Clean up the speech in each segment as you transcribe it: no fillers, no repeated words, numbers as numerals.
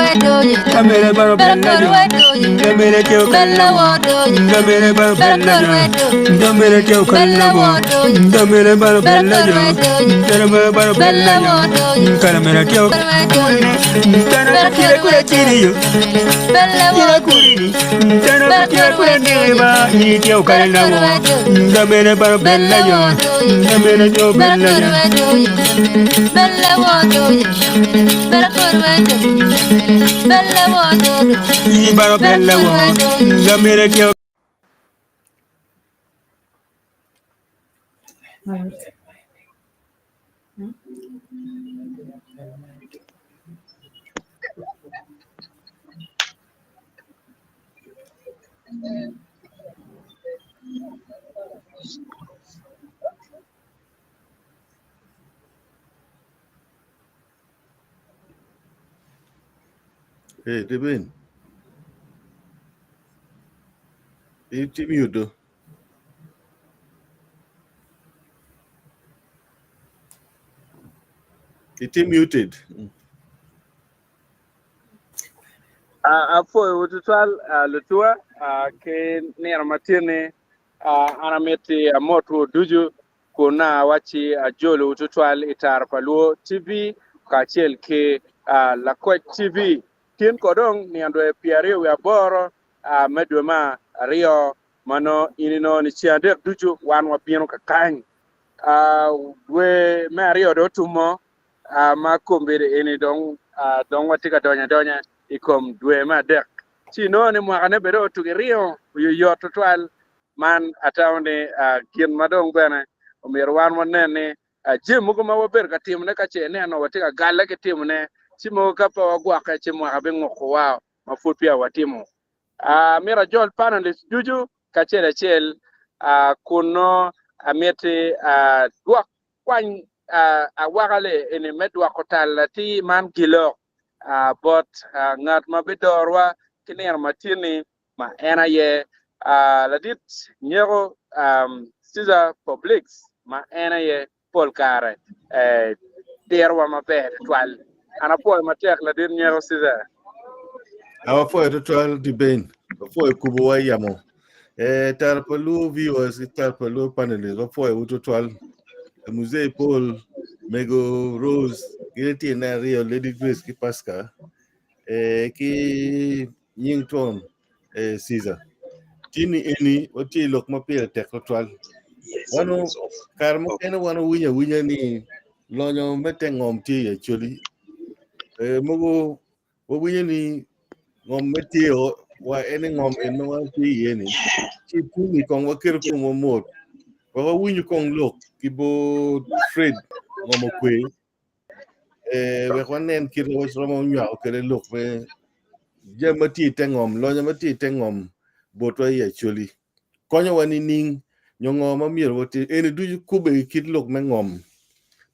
Kamere baro bella jo. Kamere teo kalla wo. Kamere baro bella jo. Kamere teo kalla wo. Kamere baro bella jo. Kamere baro bella jo. Kamere teo. Tana kira kura kiri yo. Kira kuri ni. Tana kira kura ni ba. Ni teo kalla wo. Kamere baro bella jo. Kamere teo bella jo. Ni baro bella wo. Kamere teo. Hey, Dibin. Iti mute. Iti muted. Apwoyo tutwal lutuwa ki nino matin-ni. An amiti amotwu ducu kun awacci ajolowu tutwal i Tara pa Luo TV kacel ki Lakwec TV. Tin ko dong nino dwe pyeraryo wiye aboro me dwe me aryo ma nongo in inongo ni ceng adek ducu wan wabino kakany. Dwe me aryo dong otumo ma kombeddi eni dong dong watye ka donyo adonya i kom dwe me adek. Ci inongo ni mwakane bene dong otugi ringo oyoyot tutwal. Man atamo ni gin ma dong bene omyero wan wanen ni jami mogo ma wabedo ka timone ka ce ineno watye ka galle ki timone ci mogo ka pe wagwokke ci mwaka bingukowa ma pud peya watimo. Amito ajol panelist ducu kacel acel kun nongo amiti dwok kwany awaka le eni me dwoko tal atir man gilok bot ngat ma bidorwa ki nino matin-ni ma en aye ladit nyeko Caesar Publix ma en aye pol kare tirowa maber tutwal. An apwoyo matek ladit nyeko Caesar. Apwoyo tutwal Dibeng. Apwoyo kubowa i yamo. Eh, tara pa luo viewers ki tara pa luo panelists wapwoyo wu tutwal. Muzee Paul, Mego Rose, gin tye ne aryo Lady Grace ki Pascal. Eh, ki nying twon eh, Caesar. Tini eni watye i lok ma pire tek tutwal. Wano kare mukene wan owinyo awinya ni lonyo me te ngom tye i Acholi. Eh, mogo wawinyo ni ngom me tye wa en ni ngom en ma wan tye iye ni. Ci tini kong waketo komwa mot. Wek wawinyo kong lok ki bo Fred ngom okwe. Eh, wek wanen kit ma waromo nywako kwede lok me jami ma tye i te ngom, lonyo ma tye i te ngom botwa i Acholi. Konyowa nining nyo ngo ma myero watim? Eni ducu kubbe ki kit lok me ngom.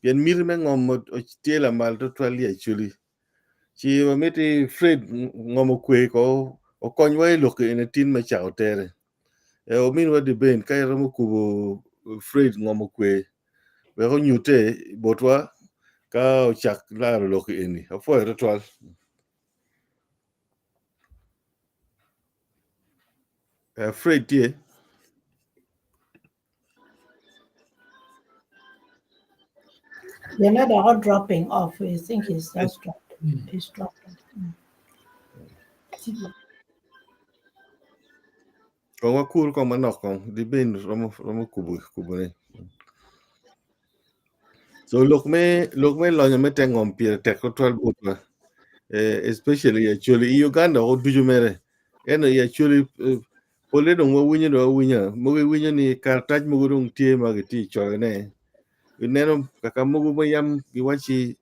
Pien miti me ngom tye lamal tutwal i Acholi. Ci wamiti Fred ngom okwe ko okonywa i lok eni tin me cako tere. E, ominwa Dibeng ka iromo kubo Fred ngom okwe wek onyute botwa ka ocak laro lok eni. Apwoyo tutwal. Eh, Fred tye. They're not all dropping off. I think he's just dropped. He's dropped. Kong wakur kong manok kong dibed romo romo kubo kubone. So lok me lok me lonyo me te ngom pire tek tutwal botwa. Eh, especially i Acholi i Uganda o ducu mere. Eno i Acholi eh, pole dong wawinyo dong awinya mogo iwinyo ni karatac mogo dong tye ma gitye i coyone. Ineno kaka mogo ma yam giwacci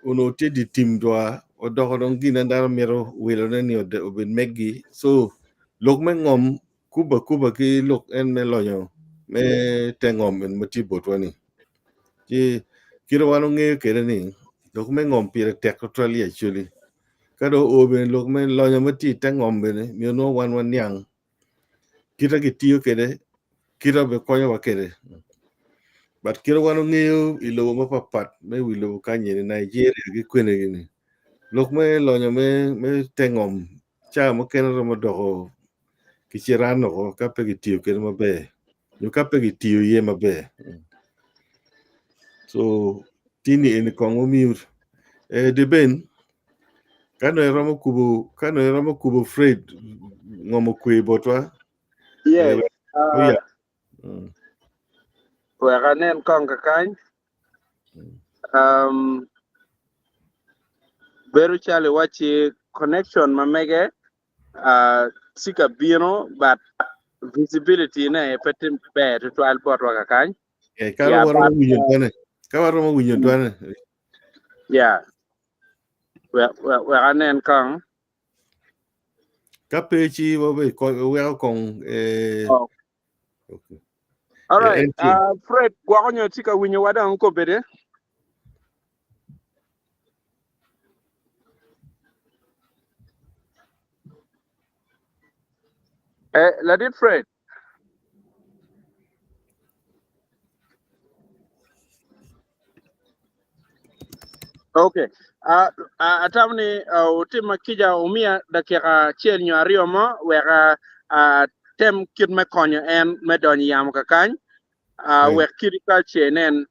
onongo tye dye tim dwa odoko dong gin ma dano mito wilone ni obed megi so lok me ngom kubbe akuba ki lok en me lonyo me te ngom en ma tye botwa ni ci kit ma wan wangeyo kwede ni lok me ngom pire tek tutwal i Acholi ka dong oo bene lok me lonyo ma tye i te ngom bene myero nongo wan waniang kite gitiyo kwede kite bene konyowa kwede but kite wan wangeyo i lobo mapat pat me wi lobo kany eni Nigeria ki kwene gini. Lok me lonyo me me te ngom ca mukene romo doko kiciran oko ka pe kitiyo kwede maber nyo ka pe kitiyo iye maber. So tini eni kong mute. Eh, Deben, ka nongo iromo kubo ka nongo iromo kubo Fred ngomo kwe botwa. Yes. Eh, oya. Wek anen kong kakany. Bedo calo iwacci connection ma mege tye ka bino but visibility ne pe tye ber tutwal botwa kakany. Eh, ka waromo winyo dwane. Ka waromo winyo dwane. Yeah. Wek anen kong. Ka pe ci wabe weko kong eh Oh. Okay. All right. En tye. Fred, gwoko nyo tye ka winyo wa dong kobede? Ladit Fred. Okay. Atamo ni wutim kica wumiya dakika acel nyo aryo mo wek atem kit me konyo en me donyo i yamo kakany wek kiti ka ce nen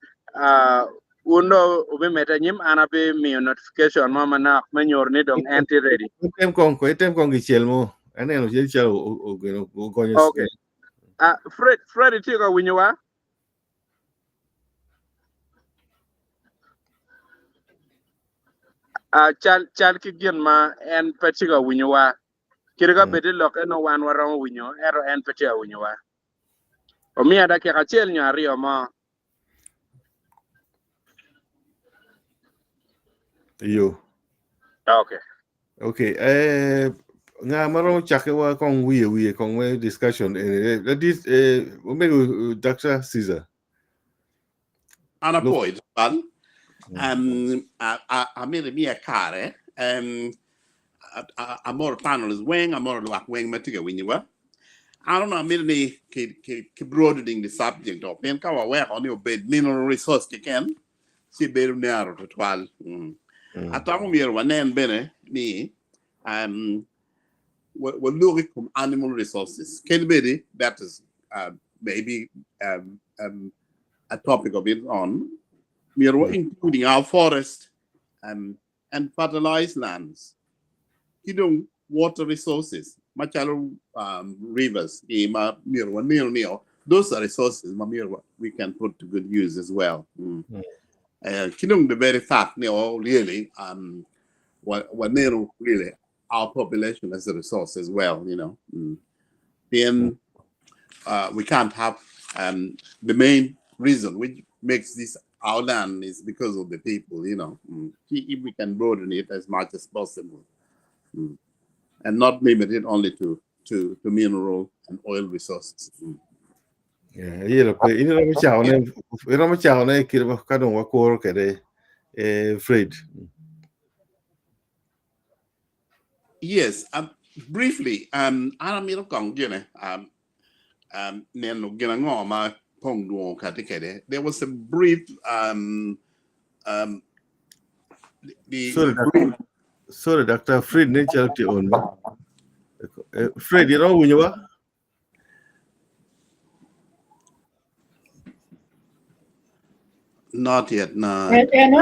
wun dong wubimedde anyim an abimiyo notification mo manok me nyuto ni dong en tye ready. Item kong, item kong kicel mo. Aneno cel calo ogonyo. Okay. Fred, Fred itye ka winyowa? Cal, cal ki gin ma en pe tye ka winyowa. Kadi ka bed ni lokke nongo wan waromo winyo, ento en pe tye ka winyowa. Omiya dakika acel nyo aryo mo. Iyo. Okay. Okay. Nga ma romo cakke wa kong wiye wiye kong me discussion eni. Ladit, omego Dr. Caesar. An apwoyo tutwal. Amito imiya kare. Amoro panelists weng, amoro lwak weng ma tye ka winyowa. An onongo amito ni ki broadening the subject o, pien ka waweko ni obed mineral resource keken, ci bedo narrow tutwal. Atamo myero wanen bene ni walok i kom animal resources. Kadi bedi that is maybe a topic of its own. Myero wa including our forest and fertilized lands. Ki dong water resources macalo rivers ki ma myero waneno ni those are resources ma myero we can put to good use as well. Ki dong the very fact ni really waneno really our population as a resource as well, you know. Then we can't have the main reason which makes this our land is because of the people, you know. If we can broaden it as much as possible and not limit it only to mineral and oil resources. Yeah, yelo pe in iromo cako ne iromo cako ne kit ma ka dong wakuro kwede Fred. Yes, briefly, an amito kong gine neno gin ango ma pong dwongo kati kwede. There was a brief the Sorry, Dr. Sorry, Dr. Fred ne calo tye on ba. Fred, iromo winyo ba? Not yet, no. And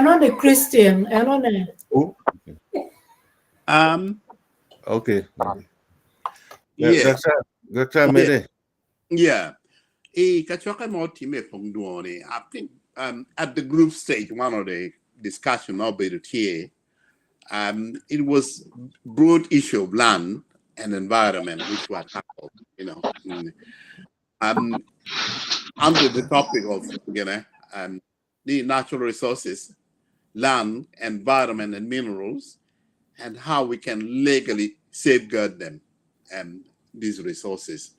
on the Christian, and on the Oh. Okay. Yeah. Dr. Mede. Yeah. E kachoke mo time pong duone. I think at the group stage, one of the discussion of the TA, it was broad issue of land and environment, which were tackled, you know. Under the topic of, you know, the natural resources, land, environment, and minerals, and how we can legally safeguard them and these resources.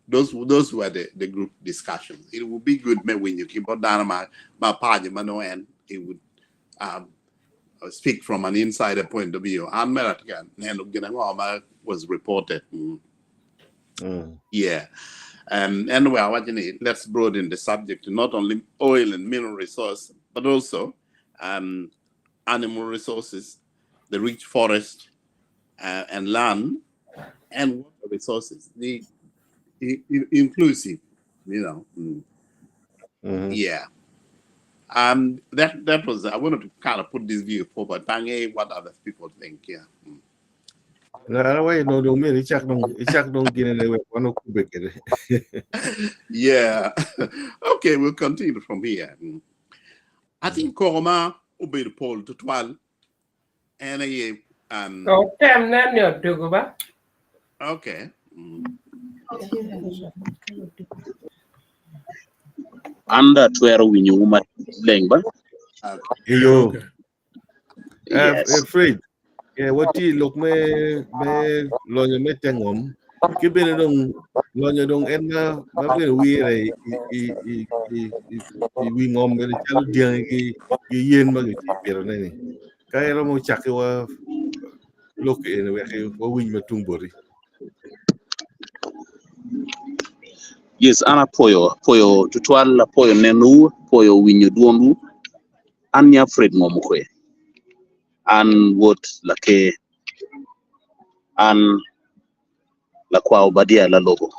Those were the group discussions. It would be good when you keep on down my and it would speak from an insider point of view. Was reported. Yeah. Anyway, let's broaden the subject to not only oil and mineral resource, but also animal resources, the the rich forest and land and water resources. The inclusive, you know. Yeah. That was, I wanted to kind of put this view forward. Bange, what other people think, yeah. Na way no do me ichak dong ichak dong gine ne we wano kube kede. Yeah. Okay, we'll continue from here. I think Koroma obedo pol tutwal en aye Oh, tem nen ni odugo ba. Okay. An da twero winyo ma leng ba. Iyo. Yes. Fred, wati lok me lonyo me tengom ki bene dong lonyo dong en ma bene wire i wi ngom bene calo dyangi ki yen ma gitye pito ne ni. Ka iromo caki wa lok eni wek wawinj ma tung boti. Yes, an apoyo, apoyo tutwal, apoyo nenu, apoyo winyo dwonwu. An nya Fred Ngomukwe. An wod lake. An lakwa Obadia Lalobo.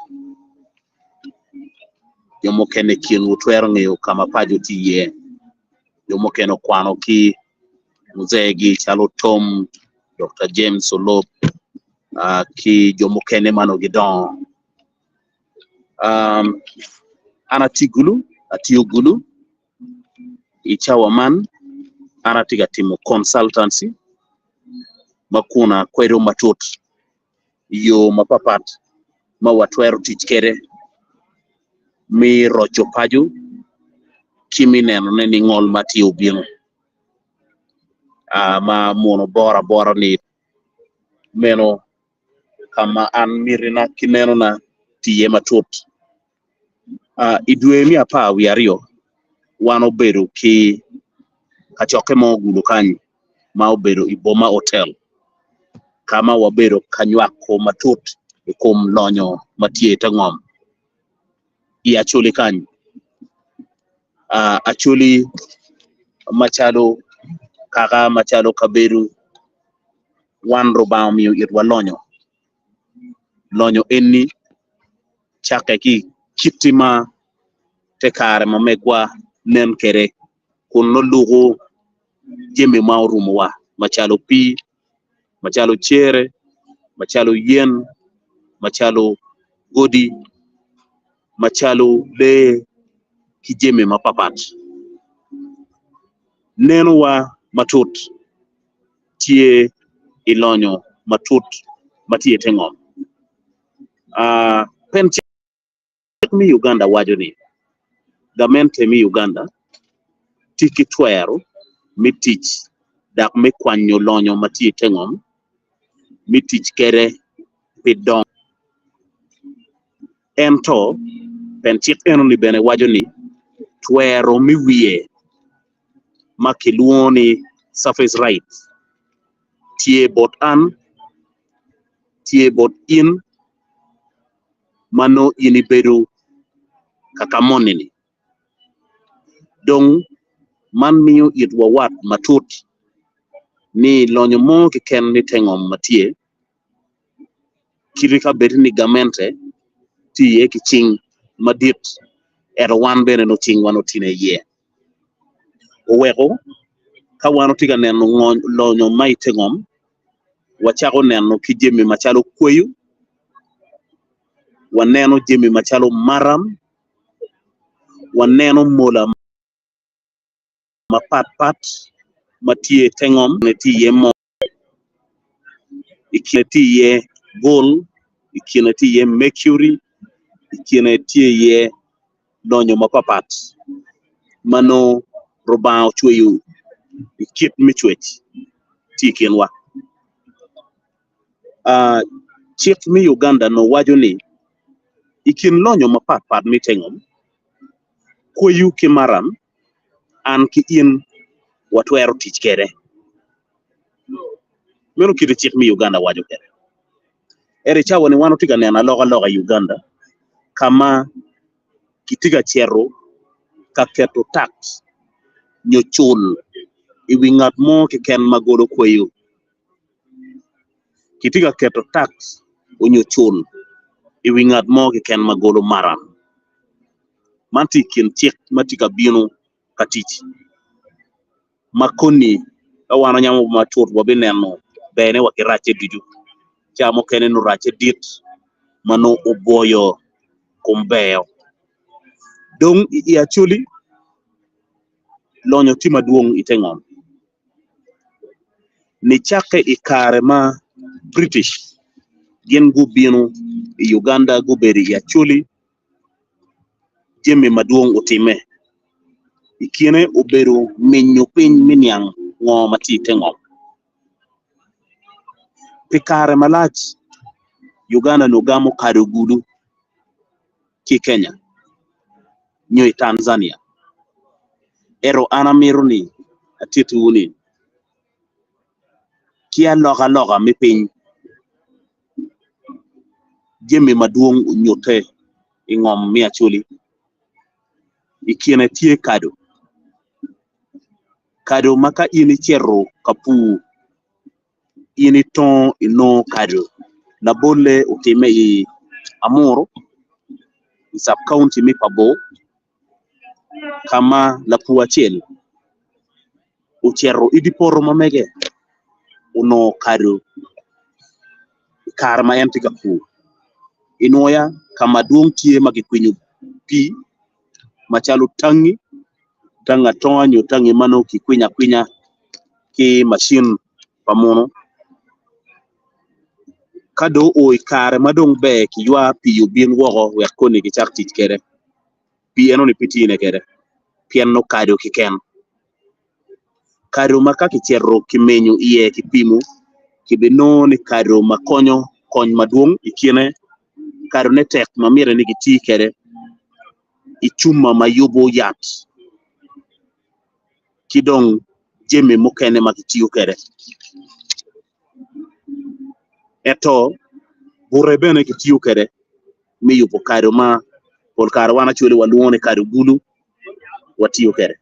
Jo mukene kinwu twero ngeyo ka ma paco tye iye. Jo mukene okwano ki muzegi calo Tom, Dr. James Olop, ki jo mukene ma onongo gidongo. An atye Gulu, atiyo Gulu. I cawa man, an atye ka timo consultancy ma kun akwedo matut i yo mapapat ma watwero tic kwede me roco paco ki me nenone ni ngol ma tye obino ma muno boro abora ni meno ka ma an mitina ki nenona tye iye matut. I dwe me apar wiye aryo, wan obedo ki kacokke mo ogudo kany ma obedo i Boma Hotel ka ma wabedo ka nywako matut i kom lonyo ma tye i te ngom i Acholi kany. Acholi macalo kaka macalo kabedo wan Rubanga omiyo itwa lonyo. Lonyo eni cakke ki kiti ma te kare ma megwa nen kwede kun nongo luko jami ma orumowa macalo pii, macalo cere, macalo yen, macalo godi, macalo lee ki jami mapapat. Nenowa matut tye i lonyo matut ma tye i te ngom. Pen cik me Uganda waco ni gamente me Uganda tye ki twero me tic dok me kwanyo lonyo ma tye i te ngom me tic kwede pi dongo. Ento pen cik enoni bene waco ni twero me wiye ma kilwongo ni surface rights tye bot an, tye bot in ma nongo in ibedo ka ka moni-ni. Dong man miyo itwa wat matut ni lonyo mo keken me te ngom ma tye kite ka bed ni gamente tye iye ki cing madit ento wan bene nongo cingwa nongo tye iye. Oweko ka wan watye ka neno lonyo ma i te ngom wacako neno ki jami macalo kweyo, waneno jami macalo maram, waneno mola mapatpat ma tye i te ngom tye iye moo, i kine tye iye gold, i kine tye iye mercury, i kine tye iye lonyo mapatpat ma nongo Rubanga ocweyo i kit me cwec tye i kinwa. Cik me Uganda nongo waco ni i kin lonyo mapatpat me te ngom, kweyo ki maram an ki in watwero tic kwede. Meno kit cik me Uganda waco kwede. Ento i cawa-ni wan watye ka neno alokaloka i Uganda ka ma kitye ka cito ka keto tax nyo cul i wi ngat mo keken ma golo kweyo. Kitye ka keto tax onyo cul i wi ngat mo keken ma golo maram. Man tye i kin cik ma tye ka bino ka tic ma koni ka wan wanyamo matut wabineno berne wa ki racce ducu. Ca mukene nongo racce dit ma nongo obwoyo kom ber. Dong i Acholi lonyo tye madwong i te ngom. Nicakke i kare ma British gin gubino i Uganda gubedo i Acholi, jami madwong otimme. I kine obedo minyo piny me niang ngo ma tye i te ngom. Pi kare malac, Uganda onongo gamo kado gudo ki i Kenya nyo i Tanzania. Ento an amito ni atittiwu ni, ki alokaloka me piny, jami madwong onyutte i ngom me Acholi. I kine tye kado, kado ma ka in icito ka pur in itongo inongo kado. Labolle otimme i Amuru i cab kaunti me Pabor ka ma lapur acel ocito i dye poto ma mege onongo kado i kare ma en tye ka pur. I nwoya ka ma dwong tye ma kikwinyo pii macalo tangi, tangi atonga nyo tangi ma nongo kikwinyo akwinya ki macin pa munu ka dong oo i kare ma dong ber kiywa pii obin woko wek koni kicak tic kwede pii enoni pe tine kwede pien nongo kado keken kado ma ka kicito kimenyo iye kipimo kibinongo ni kado ma konyo kony madwong i kine kadone tek ma mitte ni kiti kwede i cuma ma yubo yat ki dong jami mukene ma kitiyo kwede. Ento bute bene kitiyo kwede me yubo kado ma pol kare wan Acholi walwongo ni kado bulu watiyo kwede.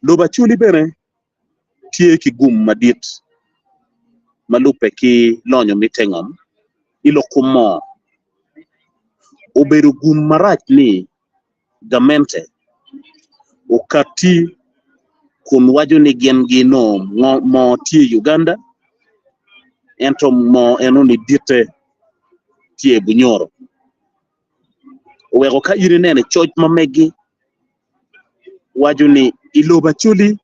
Lobo Acholi bene tye ki gum madit ma lubbe ki lonyo me te ngom i lok kom moo. Obedo gum marac ni gamente okatti kun waco ni gin ginongo moo tye i Uganda ento moo enoni ditte tye i Bunyoro oweko ka in ineno i coc ma megi waco ni i lobo Acholi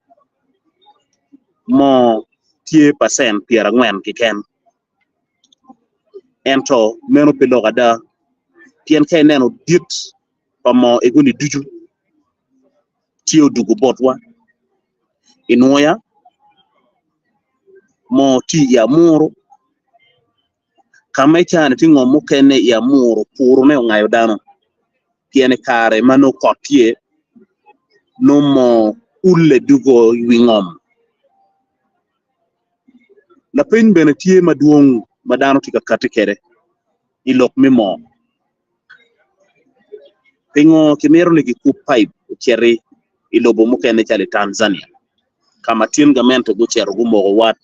moo tye pacent 40 keken. Ento meno pe lok ada, pien ka ineno dit pa moo egoni ducu tye odwogo botwa i nwoya, moo tye i amuru, ka ma icano tye ngom mukene i amuru purune ongayo dano pien i kare ma nongo kot tye nongo moo ulle dugo i wi ngom. Lapeny bene tye madwong ma dano tye ka kati kwede i lok me moo. Pingo kimito ni gikub paip ociti i lobo mukene calo i Tanzania ka ma tin gamente gucito gumoko wat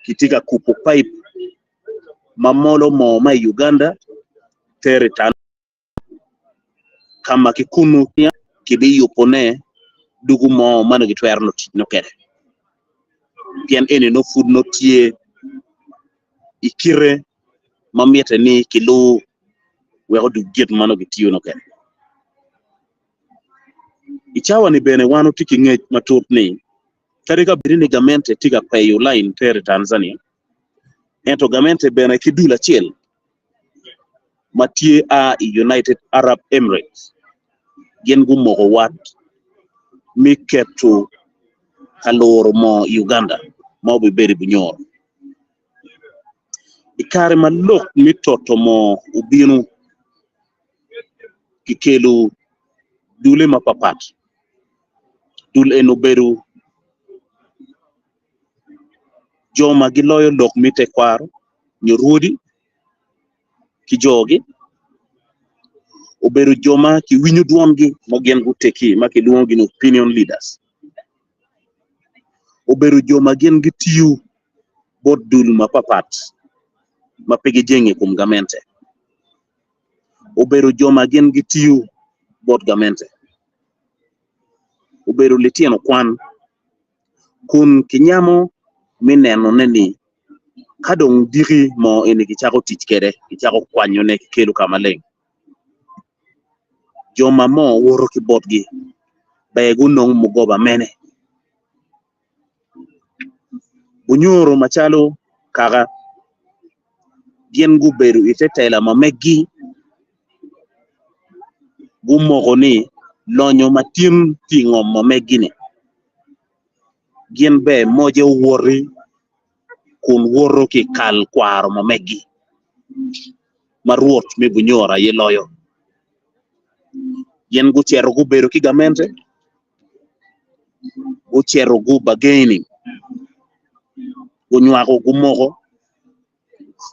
kitye ka kubo paip ma molo moo ma i Uganda tero i Tanzania ka ma ki kunu kibiyubone dugu mo ma nongo gitwero nongo tic nongo kwede pien eni nongo pud nongo tye i kite ma mitte ni kilur wek odug gin ma nongo gitiyo nongo kwede. I cawa-ni bene wan watye ki ngec matut ni kadi ka bed ni gamente tye ka peyo lain tero i Tanzania ento gamente bene ki dul acel ma tye a i United Arab Emirates gin gumoko wat me keto ka luro moo i Uganda ma obibedo i Bunyoro. I kare ma lok me toto moo obino, kikelo dule mapapat. Dul eni obedo jo ma giloyo lok me tekwaro nyo rwodi ki jogi obedo jo ma kiwinyo dwongi ma gin gutegi ma kilwongogi ni opinion leaders obedo jo ma gin gitiyo. bot dul mapapat ma pe gijenge i kom gamente. Obedo jo ma gin gitiyo bot gamente. Obedo litino kwan kun kinyamo me nenone ni ka dong diki moo eni kicako tic kwede, kicako kwanyone kikelo ka maleng, jo ma moo woto ki botgi ber gunong mugoba mene? Bunyoro macalo kaka gin gubedo i te tela ma meggi gumoko ni lonyo ma tin tye i ngom ma meggi-ni gin ber moje owoti kun woto ki i kal kwaro ma meggi ma Rwot me Bunyoro aye loyo. Gin gucito gubedo ki gamente gucito gu bargaining gunywako gumoko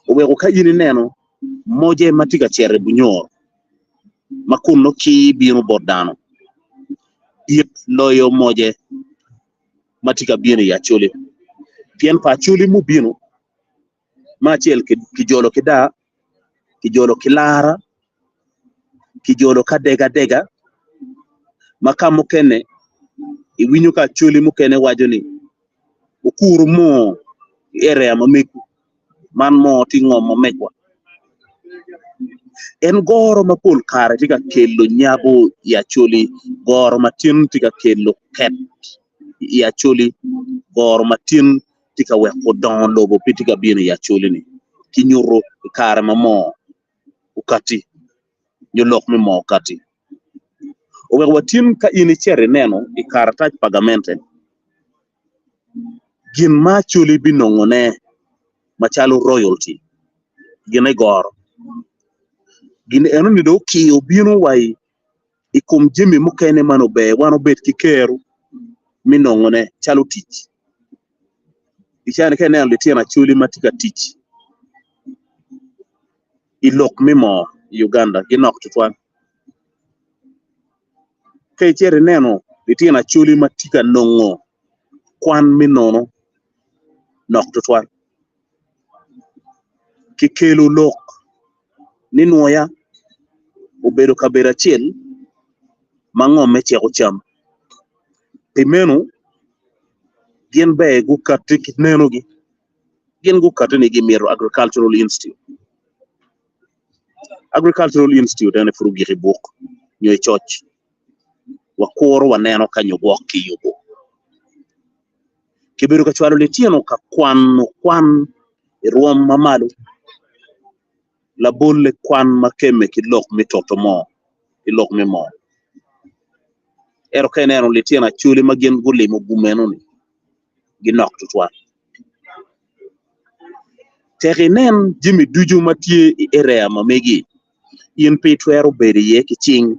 oweko ka in ineno moje ma tye ka cito i Bunyoro ma kun nongo kir bino bot dano dit loyo moje ma tye ka bino i Acholi pien pa Acholi mubino me acel kijolo ki daa, kijolo ki lara, kijolo ki adegadega ma ka mukene iwinyo ka acholi mukene waco ni wukuru moo i area ma megwu man moo tye ngom ma megwa. En goro ma pol kare tye ka kelo nyabo i acholi, goro ma tin tye ka kelo ket i acholi, goro ma tin tye ka weko dongo lobo pe tye ka bino i Acholi-ni ki nyuto i kare ma moo okatti nyo lok me moo okatti. Oweko watin ka in icito ineno i karatac pa gamente gin ma Acholi binongone macalo royalty gine goro. Gin enoni dong okiyo obino wa i kom jami mukene ma nongo ber wan obed ki kero me nongone calo tic. I caa-ni ka ineno litino acholi ma tye ka tic i lok me moo i Uganda ginok tutwal. Ka icito ineno litino acholi ma tye ka nongo kwan me nono nok tutwal. Kikelo lok ni nwoya obedo kabedo acel ma ngomme ceko cam. Pi meno, gin ber gukatti ki nenogi. Gin gukatti ni gimito Agricultural Institute. Agricultural Institute ene pud ogik i buk nyo i coc. Wakuro waneno ka nyo gwok kiyubo. Kibedo ka cwalo litino ka kwano kwan i rwom ma malo, labolle kwan ma kemme ki lok me toto moo ki lok me moo. Ento ka ineno litino acholi ma gin gulimo gum eno-ni, ginok tutwal. Tek inen jami ducu ma tye i area ma megi, in pe itwero bedo iye ki cing.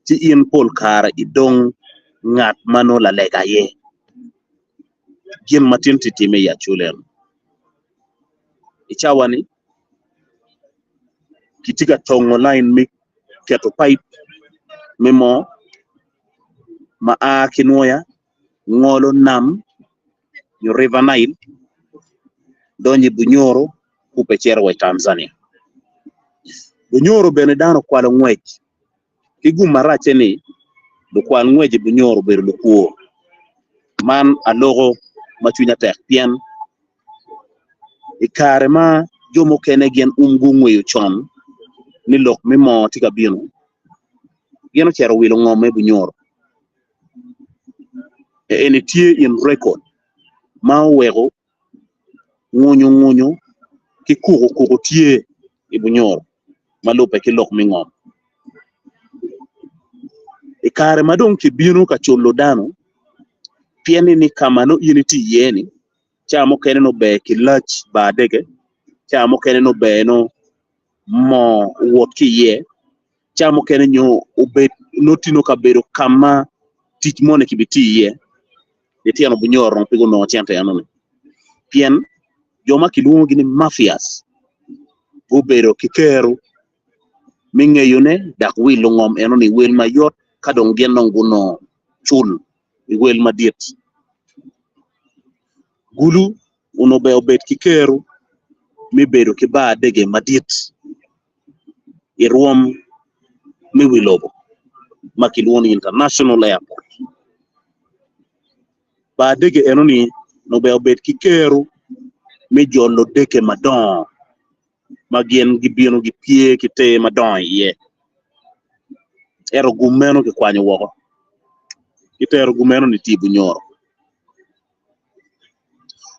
ci in pol kare idong ngat ma nongo lalega aye. Gin ma tin tye time i Acholi eno. I cawa ni kitye ka tongo lain me keto paip me moo ma a ki Nwoya ngolo nam nyo River Nile donyo i Bunyoro kubbe cito wa i Tanzania. Bunyoro bene dano okwalo ngwec ki gum maracce ni lukwal ngwec i Bunyoro obedo lukwo. Man aloko ma cwinya tek pien i kare ma jo mukene gin um gungweyo con ni lok me moo tye ka bino, gin ocito wilo ngom me Bunyoro. Eni tye in record ma oweko ngunyu ngunyu ki kuku kuku tye i Bunyoro ma lubbe ki lok me ngom. I kare ma dong kibino ka culo dano pien ni ka ma nongo in itye iye ni ca mukene nongo ber kilac bar dege, ca mukene nongo ber nongo moo owot ki iye, ca mukene nyo obed nongo tye nongo kabedo ka ma tic moni kibitiyo iye. Litino Bunyoro dong pe gunongo cente enoni pien jo ma kilwongogi ni mafias gubedo ki kero me ngeyone dok wilo ngom enoni i wel mayot ka dong gin dong gunongo cul i wel madit. Gulu. Onongo ber obed ki kero me bedo ki bar dege madit i rwom me wi lobo ma kilwongo ni International Airport. Bar dege enoni onongo ber obed ki kero me jolo dege madongo ma gin gibino gipye ki te madongo iye. Ento gum meno kikwanyo woko, kitero gum meno ni tye i Bunyoro.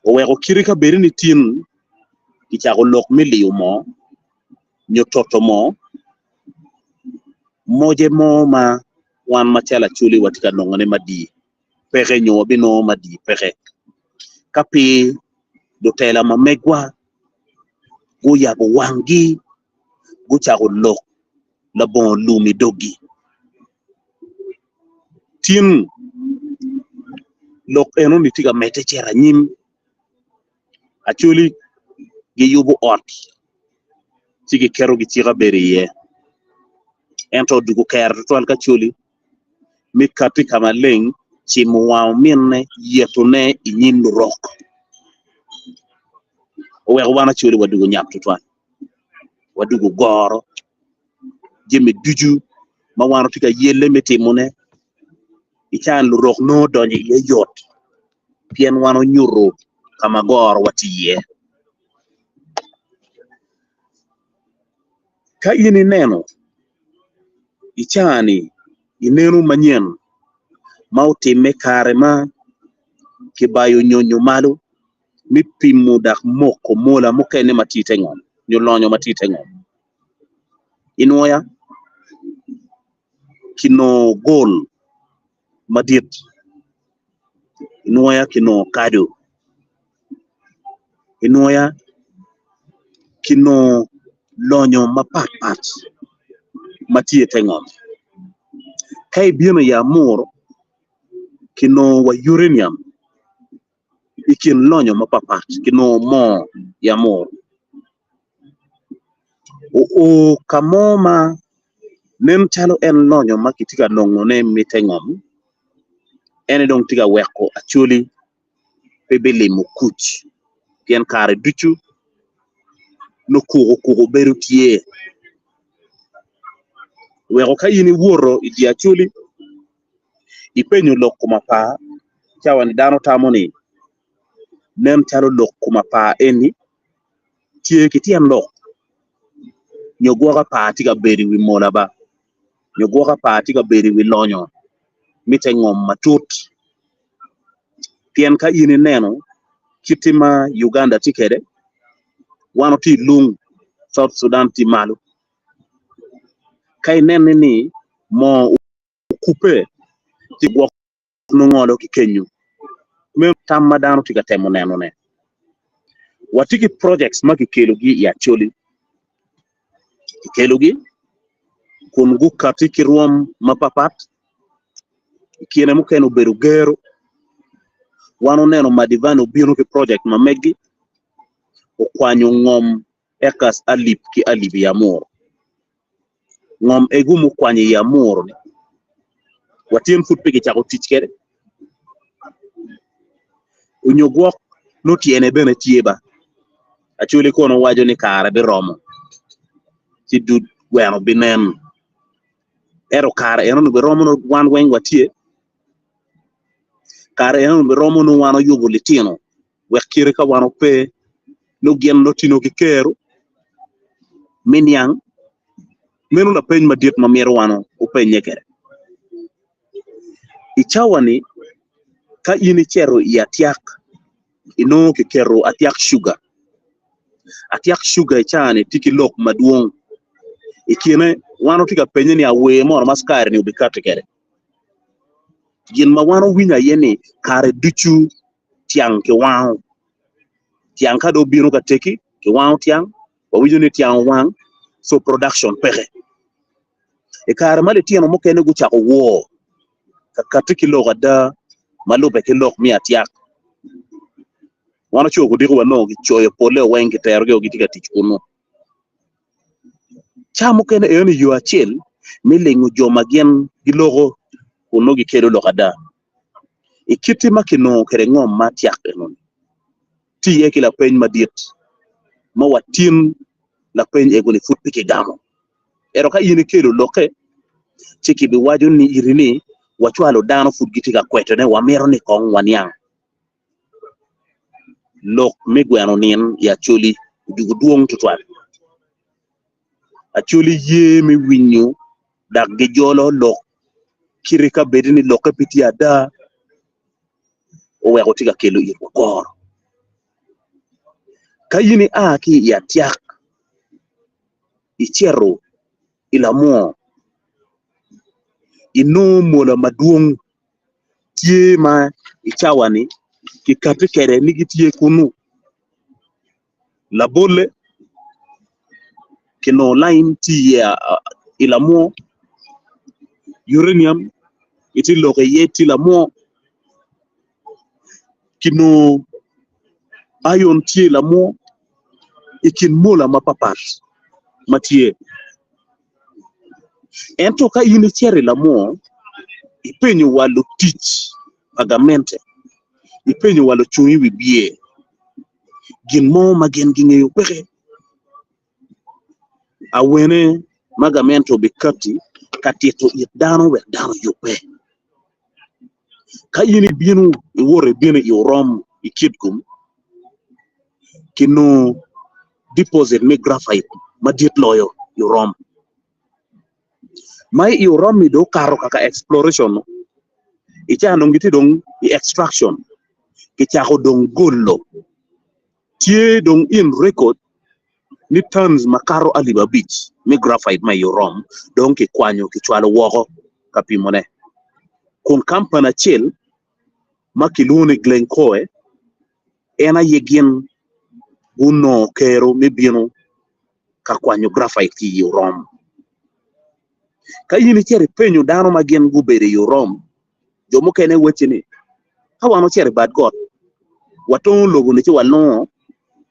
Oweko kite ka bedi ni tin kicako lok me liyo moo nyo toto moo, moje mo ma wan macalo Acholi watye ka nongone madii peke nyo wabinongo madii peke ka pi lutela ma megwa guyabo wanggi gucako lok labongo lum i doggi. Tin lok enoni tye ka medde cito anyim Acholi giyubo ot ci giketo gicika bedo iye ento odwogo kero tutwal ki Acholi me kati ka maleng cimo wang ominne yetone i nyim lurok oweko wan Acholi wadwogo nyap tutwal wadwogo goro. Jami ducu ma wan watye ka yelle me timone i can lurok nongo donyo iye yot pien wan onyuto ka ma gorowa tye iye. Ka in ineno i caa-ni ineno manyen ma otimme kare ma kibayo nyonyo malo me pimo dok moko mola mukene ma tye i te ngom nyo lonyo ma tye i te ngom. Inwoya kinongo gol madit, inwoya kinongo kado, inwoya kinongo lonyo mapatpat ma tye i te ngom. Ka ibino i Amur kinongo wa uranium i kin lonyo mapatpat kinongo moo i Amur. Oo ka mo ma nen calo en lonyo ma kitye ka nongone mitte ngom en aye dong tye ka weko Acholi pe bilimo kuc pien kare ducu nongo kuku kuku bedo tye weko ka in iwoto i dye Acholi ipenyo lok kom apar cawa ni dano tamo ni nen calo lok kom apar eni tye ki tyen lok nyo gwok apar tye ka bedo i wi mola ba nyo gwok apar tye ka bedo i wi lonyo me te ngom matut pien ka in ineno kiti ma Uganda tye kwede wan watye i lung South Sudan tye malo ka inene ni moo okubbe ci gwok nongo ngolo ki kenyo. Meno tam ma dano tye ka temo nenone. Watye ki projects ma kikelogi i Acholi. Kikelogi kun gukati ki rwom mapapat. I kine mukene obedo gero. Wan oneno Madivani obino ki project ma meggi, okwanyo ngom acres alip ki alip i Amuru. Ngom egu mukwanyo i Amuru-ni watyen pud pe kicako tic kwede onyo gwok nongo tyene bene tye ba Acholi kono waco ni kare biromo ci dud gweno binen ento kare enoni biromo nongo wan weng watye kare enoni biromo nongo wan oyubo litino wek kite ka wan ope nongo gin nongo tino ki kero me niang meno lapeny madit ma myero wan openye kwede. I cawa-ni ka in icito i atyak inongo kiketo atyak cuga, atyak cuga i cawa-ni tye ki lok madwong i kine wan watye ka penye ni awer mono ma cukari-ni obikati kwede gin ma wan owinyo aye ni kare ducu tyang kiwango, tyang ka dong obino ka teki kiwango tyang wawinyo ni tyang owang so production peke. I kare ma litino mukene gucako wor ka kati ki lok ada ma lube ki lok me atyak, wan oco kudiko wanongo kicoyo pole weng kiterogi o gitye ka tic kunu. Ca mukene eno yo acel me lingo jo ma gin giloko kun nongo gikelo lok ada. I kite ma kinongo kwede ngom ma tyak enoni. Tye iye ki lapeny madit ma watin lapeny ego-ni pud pe kigamo. Ento ka in ikelo lokke, ci kibiwaco ni iri ni wacwalo dano pud gitye ka kwetone, wamito ni kong waniang. Lok me gweno nin i Acholi ojuko dwong tutwal. Acholi ye me winyo dok gijolo lok kite ka bedi ni lokke pe tye ada oweko tye ka kelo itwa koro. Ka in ia ki i atyak icito i lamwo inongo mola madwong tye ma i cawa-ni kikati kwede ni gitye kunu. Labolle, kinongo lain tye iye i lamwo, uranium itye lok iye tye lamwo, kinongo iron tye i lamwo i kin mola mapatpat ma tye. Ento ka in icito i lamwo ipenyo wa lutic pa gamente, ipenyo wa lucung i wi bye, gin mo ma gin gingeyo peke. Awene ma gamente obikatti ka tito it dano wek dano oyubbe. Ka in ibino iwoto ibino i orom i Kitgum, kinongo deposit me graphite madit loyo i orom. Ma i orom-mi dong okato kaka exploration i ca dong gitye dong i extraction kicako dong golo tye dong in record ni tons makato alip abic me graphite ma i orom dong kikwanyo kicwalo woko ka pimone kun kampani acel ma kilwongo ni Glencoe en aye gin gunongo kero me bino ka kwanyo graphite ki i orom. Ka in icito ipenyo dano ma gin gubedo i orom, jo mukene wacci ni, Ka wan ocito i bad got, watongo lobo-ni ci walungo,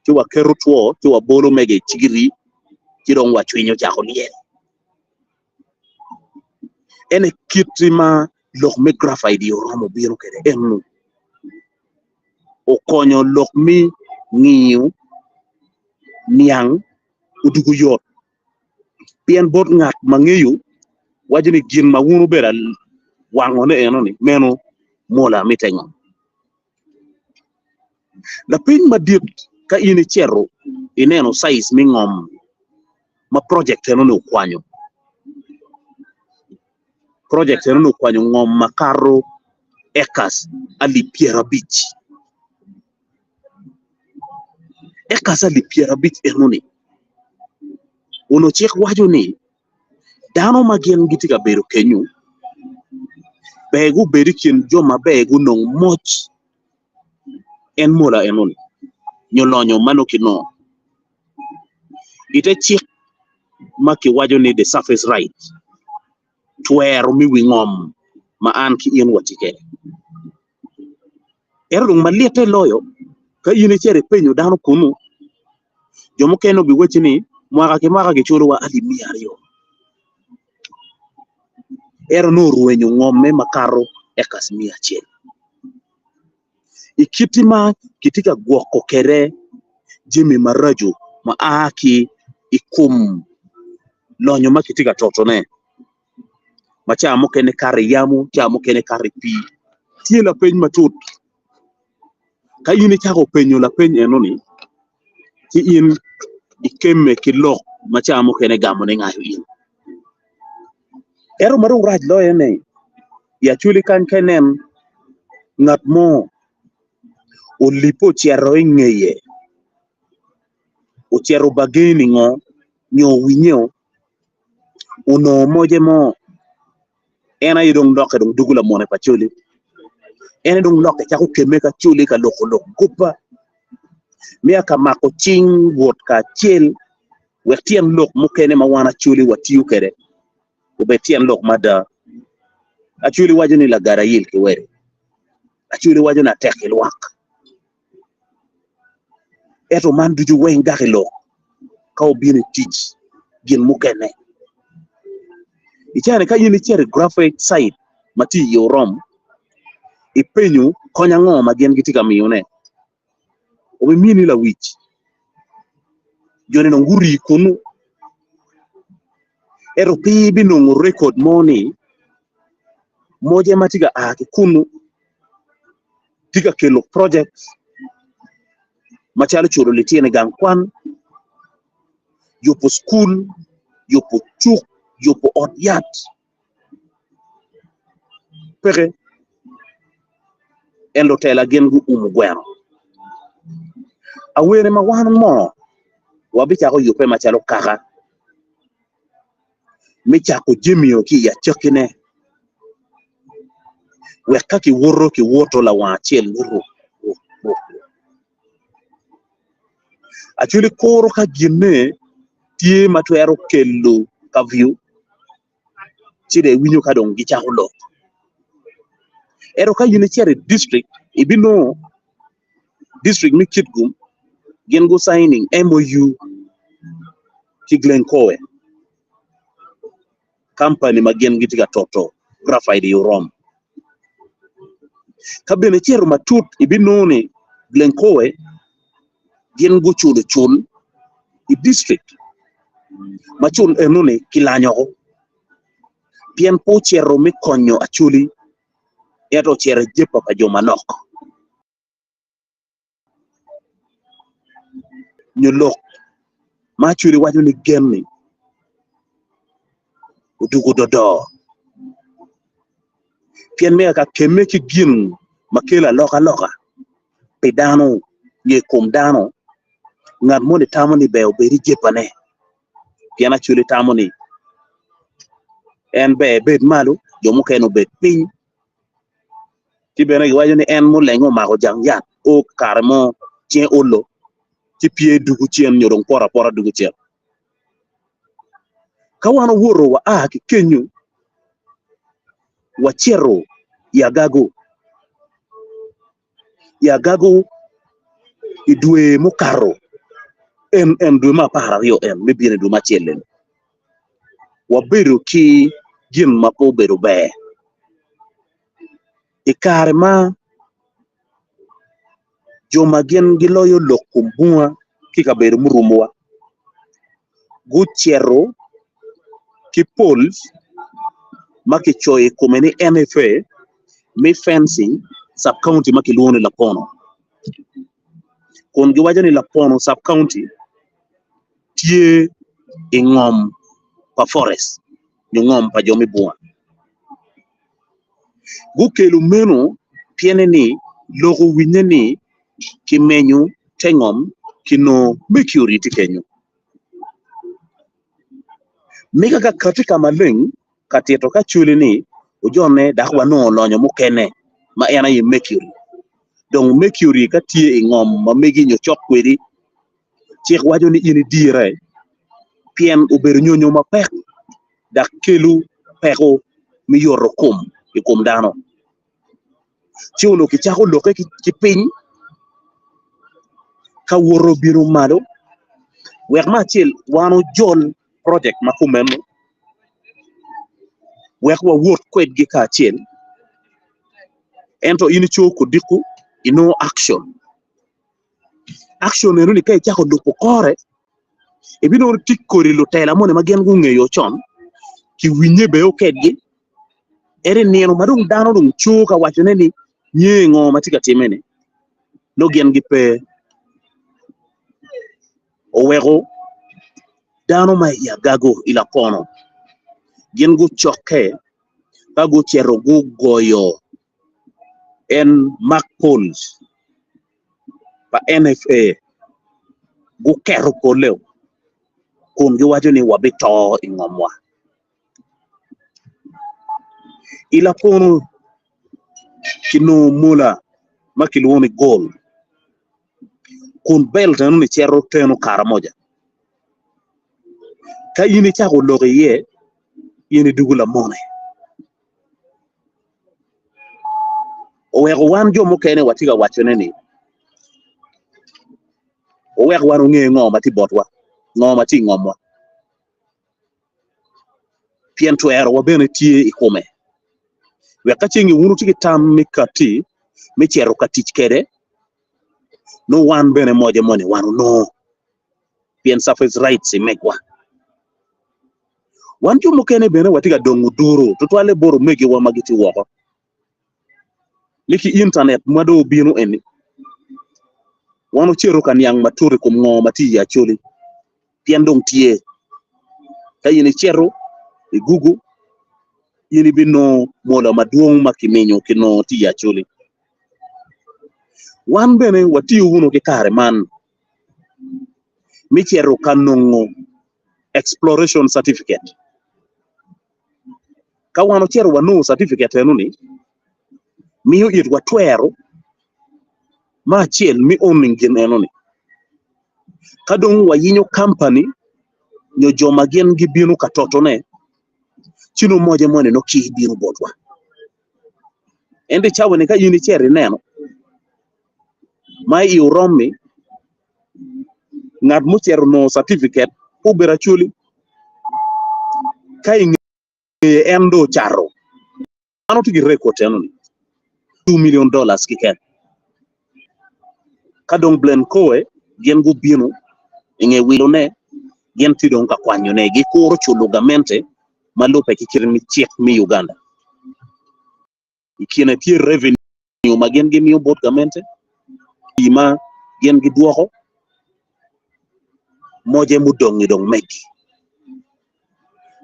ci waketo two, ci wabolo mege i cigiri, ci dong wacwinyo cako lyel. En aye kit ma lok me graphite i orom obino kwede eno. Okonyo lok me ngiyo niang odwogo yot pien bot ngat ma ngeyo waco ni gin ma wun wubedo wangone eno-ni meno mola mitte ngo. Lapeny madit ka in icito ineno size me ngom ma project eno-ni okwanyo, project eno-ni okwanyo ngom makato acres alip 50. Acres alip 50 eno-ni onongo cik waco ni Dano ma gin gitye ka bedo kenyu ber gubed i kin jo maber gunong moc en mola enoni nyo lonyo ma nongo kinongo ite cik ma kiwaco ni the surface right twero me wi ngom ma an ki in watye kwede. Ento dong malitte loyo ka in icito ipenyo dano kunu Jo mukene obiwacci ni, 'Mwaka ki mwaka giculowa alip 200. Ento nongo orwenyo ngomme makato acres 100. I kit ma kitye ka gwoko kwede jami maraco ma a ki i kom lonyo ma kitye ka totone, ma ca mukene kato i yamo, ca mukene kato i pii, tye lapeny matut. Ka in icako penyo lapeny enoni, ci in ikemme ki lok ma ca mukene gamone ngayo in. Ento ma dong rac loyo ni, i Acholi kany ka inen ngat mo olibbe ocito i ngeye, ocito bageni ngo nyo owinye onongo moce mo en aye dong lokke dong dugo lamone pa coli en aye dong lokke cako kemme ka coli ka loko lok goba miya ka mako cing wot kacel wek tyen lok mukene ma wan acoli watiyo kwede obed tyen lok mada. Acoli waco ni lagada ayel ki wede, acoli waco ni atek ki lwak. Ento man ducu weng dok i lok ka obino i tic gin mukene. I cene ka in icito i graphic site ma tye i Orom, ipenyo kony ango ma gin gitye ka miyone. Obimini lawic. Joni dong gurii kunu. Ento pe ibinongo rekod mo ni moje ma tye ka a ki kunu tye ka kelo projects macalo culo litino i gang kwan, yubo cukul, yubo cuk, yubo ot yat. Peke. En lutela gin guumo gweno. Awene ma wan mono wabicako yubbe macalo kaka me cako jamio ki i acakkine wek ka kiwoto kiwoto lawang acel ni ruk ruk ruk. Actually kuro ka ginne tye ma twero kelo curfew ci dong iwinyo ka dong gicako lok. Ento ka in icito i district ibinongo district me Kitgum gin gu signing MOU ki Glencoe company ma gin gitye ka toto graphite i Orom. Ka bene icito matut ibinongo ni Glencoe gin guculo cul i district ma cul enoni kilanyo woko pien pe ocito me konyo Acholi ento ocito i jepa pa jo manok nyo lok ma Acholi waco ni gen-ni odwogo dodoo pien me ka kemme ki gin ma kelo alokaloka pi dano nyo i kom dano, ngat moni tamo ni ber obed i jepane pien Acholi tamo ni en ber ebed malo jo mukene obed piny ci bene giwaco ni en mulenge omako jang yat o kare mo cinge olo ci pye dugo cen nyo dong poto apota dugo cen. Ka wan owoto wa a ki kenyo wacito i Agago, i Agago i dwe mukato en en dwe me 12 en me bino i dwe me acel eni wabedo ki gin ma pe obedo ber i kare ma jo ma gin giloyo lok kom bunga ki kabedo murumowa gucito ki pol ma kicoyo i kome ni NFA me fencing sub county ma kilwongo ni Lapono kun giwaco ni Lapono sub county tye i ngom pa forest nyo ngom pa jo me bunga. Gukelo meno piene ni lok owinye ni kimenyo te ngom kinongo mercury tye kenyo. Mika ka kati ka maleng ka tito ka cwali ni ojone dok wanongo lonyo mukene ma en aye mercury. Dong mercury ka tye i ngom ma megi nyo cok kwedi cik waco ni in idire pien obedo nyonyo mapek dok kelo peko me yoto kom i kom dano. Ci onongo kicako lokke ki piny ka woto bino malo wek me acel wan ojol projek ma kumeno wek wawot kwedgi kacel ento in ico kodiko inongo action. Action eno ni ka icako lubo kore ibinongo ni tye kodi lutela moni ma gin gungeyo con kiwinye bene okedgi ento i nino ma dong dano dong co ka wacone ni nye ngo ma tye ka timme-ni nongo gin gipe oweko dano ma i agago i lakono gin gucokke ka gucito gugoyo en Mark Pols pa NFA guketo polle kun giwaco ni wabito i ngomwa. I lapunu kinongo mola ma kilwongo ni gold kun belt enoni cito teno Karamoja. Ka in icako lok iye in idwogo lamone. Oweko wan jo mukene watye ka wacone ni owek wan onge ngo ma tye botwa, ngo ma tye i ngomwa. Pien twerowa bene tye i kome. Wek ka ceng wun wutye ki tam me katti me cito ka tic kwede. Nongo wan bene moje moni wan onongo pien surface rights i megwa. Wan jo mukene bene watye ka dongo duru tutwalle bot omegiwa ma gitye woko ni ki internet ma dong obino eni wan ocito ka niang matut i kom ngo ma tye i Acholi pien dong tye. Ka in icito i Google in ibinongo mola madwong ma kiminyo kinongo tye i Acholi. Wan bene watiyo wunu ki kare man me cito ka nongo exploration certificate. Ka wan ocito wanongo certificate eno-ni, miyo itwa twero me acel me owning gin eno-ni. Ka dong wayinyo company nyo jo ma gin gibino ka totone, ci nongo moje moni nongo kir bino botwa. Ento i cawa-ni ka in icito ineno ma i orommi, ngat mucito onongo catifiket pe obedo acholi ka ingeye en dong ocato dano tye ki record enoni $2 million keken ka dong Blencoe gin gubino inge wilone gin tye dong ka kwanyone gikuro culo gamente ma lubbe ki kit me cik me Uganda. I kine tye revenue ma gin gimiyo bot gamente, pii ma gin gidwoko, moje mudongi dong megi.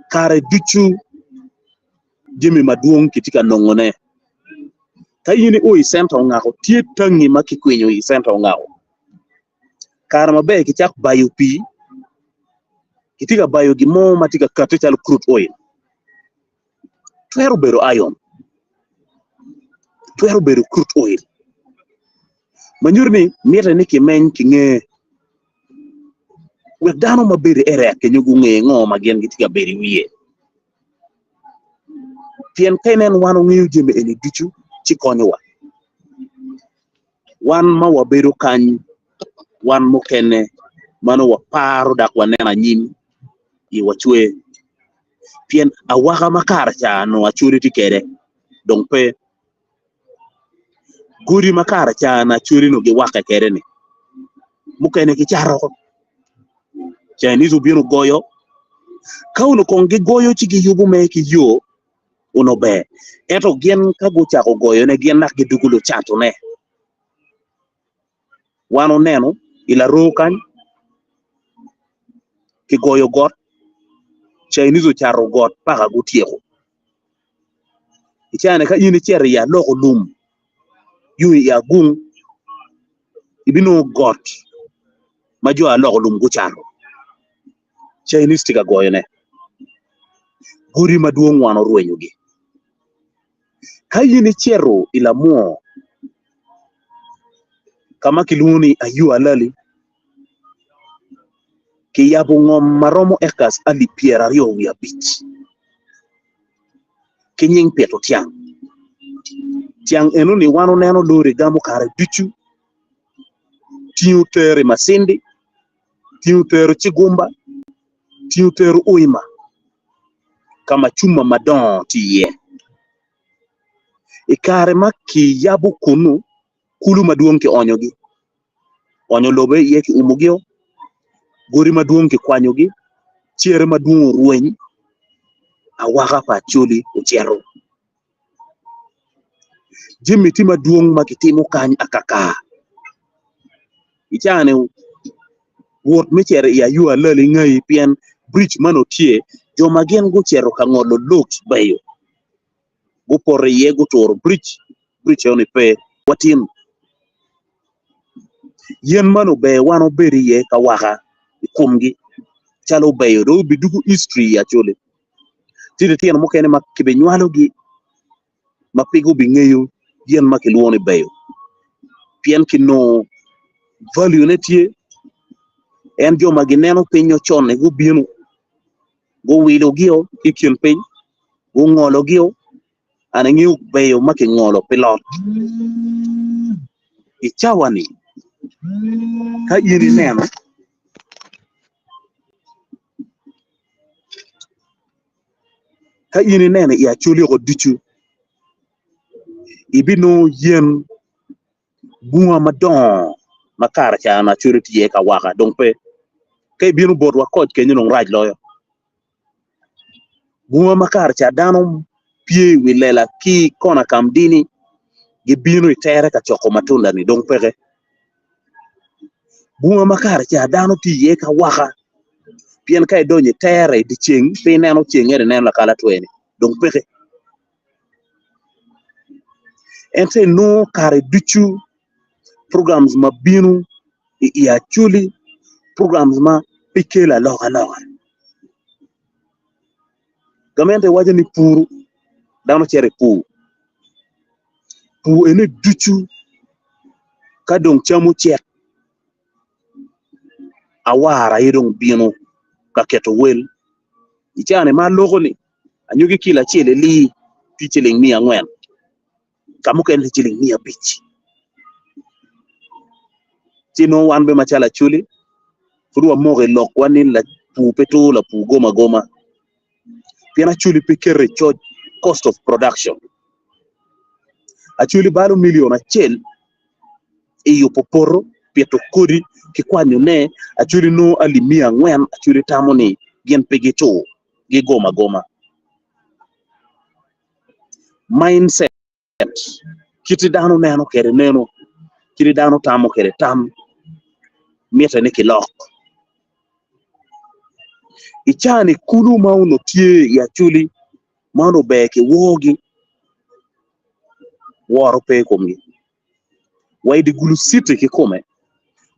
Kare ducu jami madwong kitye ka nongone. Ka in io i centa ongako, tye tangi ma kikwinyo i centa ongako. Kare maber kicak bayo pii, kitye ka bayo gin mo ma tye ka kati calo crude oil. Twero bedo iron, twero bedo crude oil, ma nyuto ni mitte ni kimeny kinge wek dano ma bedo i area kenyo gunge ngo ma gin gitye ka bedo i wiye. Pien ka inen wan wangeyo jami eni ducu ci konyowa. Wan ma wabedo kany, wan mukene ma nongo waparo dok waneno anyim iwa cwer. Pien awaka ma kare ca onongo Acholi tye kwede dong pe. Godi ma kare ca onongo Acholi onongo giwakke kwede-ni mukene gicato oko. Chinese obino ogoyo, ka onongo kong gigoyo ci giyubo mere ki yo onongo ber ento gin ka gucako goyone gin dok gidwogo lucatone. Wan oneno i laroo kany kigoyo got, Chinese ocato got paka gutyeko. I caa-ni ka in icito i aloko lum yung i agung ibinongo got ma jo aloko lum gucato. Chinese tye ka goyone. Godi madwong wan orwenyogi. Ka in icito i lamwor ka ma kilwongo ni Ayu Alali, kiyabo ngom ma romo acres alip 25 ki nying pito tyang. Tyang enoni wan oneno lori gamo kare ducu tingo tero i Masindi, tingo tero Cigumba, tingo tero Uima ka ma cuma madongo tye iye. I kare ma kiyabo kunnu, kulu madwong kionyogi, onyo lobo iye kiumogio, godi madwong kikwanyogi, cere madwong orweny, awaka pa Acholi ocito. Jami tye madwong ma kitimo kany akaka. I caa-ni wot me cito i Ayua Alali ngai pien bridge man tye jo ma gin gucito ka ngolo logs beyo gupoto iye guturo bridge, bridge eno ni pe watin. Yen man ober wan obed iye ka waka i komgi calo obeyo dong obidugo history i Acholi. Tye litino mukene ma kibinywalogi ma pe gubingeyo gin ma kilwongo ni beyo pien kinongo value ne tye en jo ma gineno piny ocon-ni gubino guwilogio ki i kin piny gungologio an angeyo beyo ma kingolo pi lot i cawa-ni ka in ineno Ka in ineno i Acholi oko ducu, ibinongo yen bunga madongo. ma kare ca na Acholi tye iye ka waka dong pe. Ka ibino botwa koc kenyo dong rac loyo. Bunga ma kare ca dano pye i wi lela ki kona kamdini gibino i tere ka coko matunda-ni dong peke. Bunga ma kare ca dano tye iye ka waka pien ka idonyo i tere i dye ceng pe ineno ceng ento ineno lakalatwe-ni dong peke. Ento inongo kare ducu programs ma bino i Acholi programs ma pe kelo alokaloka. Gamente waco ni pur dano cito i pur, pur eni ducu ka dong cam ocek awara aye dong bino ka keto wel i caa-ni ma aloko-ni anyogi kilo acel ilii tye ciling miya angwen. Ka mukene tye ciling 500. Ci nongo wan bene macalo Acholi pud wamoko i lokwa ni lapur pe tur lapur gom agoma pien Acholi pe keto i coc cost of production. Acholi balo milion acel i yubo poto, pito kodi ki kwanyone, Acholi nongo alip 400 Acholi tamo ni gin pe gitur gigom agoma. Mindset, kit dano neno kwede neno, kit dano tamo kwede tam mitte ni kilok. I caa-ni kulu ma onongo tye i Acholi ma onongo ber ki worgi, woro pe i komgi. Wa i dye gulu citi kikome,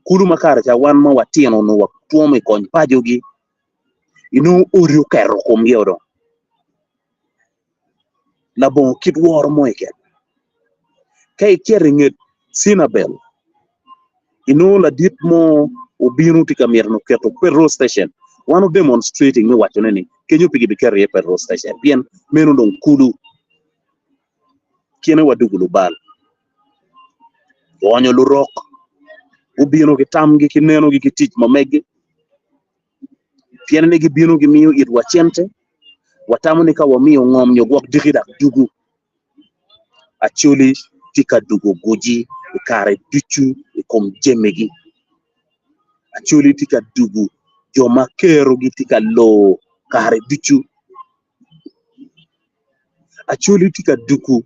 kulu ma kare ca wan ma watino onongo watwomo i kony pacogi, inongo odi oketo komgi dong. Labongo kit woro mo keken. Ka icito i nget Cinabel, inongo ladit mo obino tye ka mito ni oketo petrol station. Wan o demonstrating me wacone ni kenyo pe gibiketo iye petrol station pien meno dong kulu. Kine wadugo lubal, oonyo lurok, gubino ki tamgi ki nenogi ki tic ma megi. Pien ni gibino gimiyo itwa cente, watamo ni ka wamiyo ngom nyo gwok diki dok dugu. Acholi tye ka dugo guji i kare ducu i kom jamigi. Acholi tye ka dugo jo ma kerogi tye ka lor kare ducu. Acholi tye ka dugo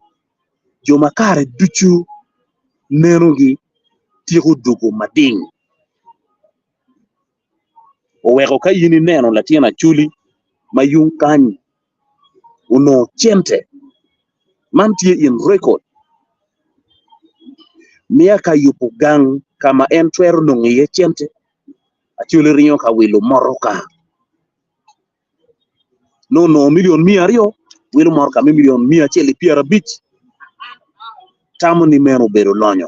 jo ma kare ducu nenogi tyeko dugo mading. Oweko ka in ineno latin Acholi ma yung kany onongo cente, man tye in record, miya ka yubo gang ka ma en twero nongo iye cente, Acholi ringo ka wilo motoka. Nongo onongo milion 200, wilo motoka me milion 150. Tamo ni meno obedo lonyo.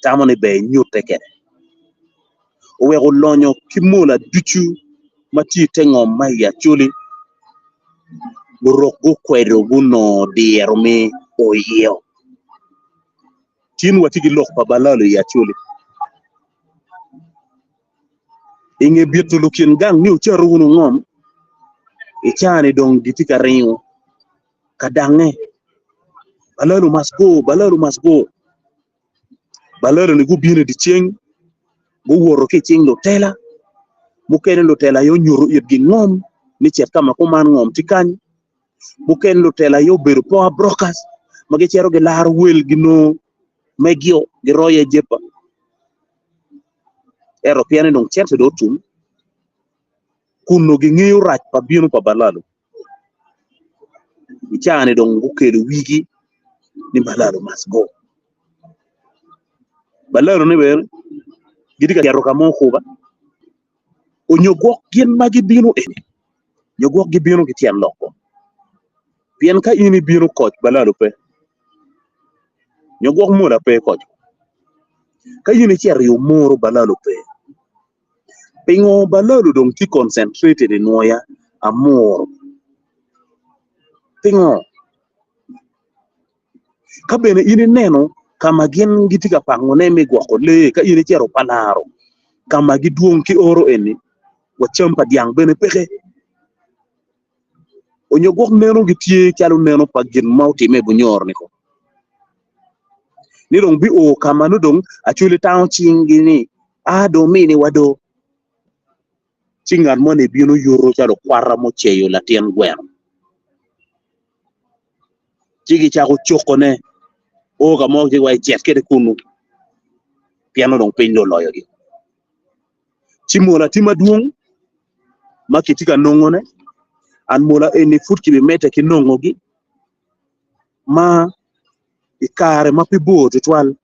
Tamo ni ber inyutte kwede. Oweko lonyo ki mola ducu ma tye i te ngom ma i Acholi, lurok gukwedo gunongo diro me o iye. Tin watye ki lok pa Balalo i Acholi. I nge bito lukin gang ni wucatu wunu ngom, i caa-ni dong gitye ka ringo ka dange. Balalo must go, Balalo must go. Balalo ni gubino i dyeceng, guwoto ki i cing lutela, mukene lutela aye onyuto itgi ngom ni cit ka ma kuman ngom tye kany, mukene lutela aye obedo power brokers ma gicito gilaro wel ginongo megio giroyo i jepa. Ento pien ni dong cente dong otum, kun nongo gingeyo rac pa bino pa Balalo, i caa-ni dong gukelo wigi ni Balalo must go. Balalo ni bene gitye ka cito ka mo kuba, onyo gwok gin ma gibino eni, nyo gwok gibino ki tyen lok-ku. Pien ka in ibino koc Balalo pe, nyo gwok mola pe koc. Ka in icito i omoro Balalo pe. Pingo Balalo dong tye concentrated i nwoya amuru? Pingo? Ka bene in ineno ka ma gin gitye ka pangone me gwoko lee, ka in icito Palaro ka ma gidwong ki oro eni, wa cam pa dyang bene peke. Onyo gwok neno gitye calo neno pa gin ma otimme i Bunyoro-ni ko. Ni dong bio ka ma nongo dong Acholi tango cinggi ni a dong miniwa do. Ci ngat moni bino yuto calo okwata muceyo latin gweno. Ci gicako cokone o ka mo ci wa icit kwede kunu pien onongo dong piny dong oloyogi. Ci mola tye madwong ma kitye ka nongone and mola eni pud kibimedde ki nongogi ma i kare ma pe bor tutwal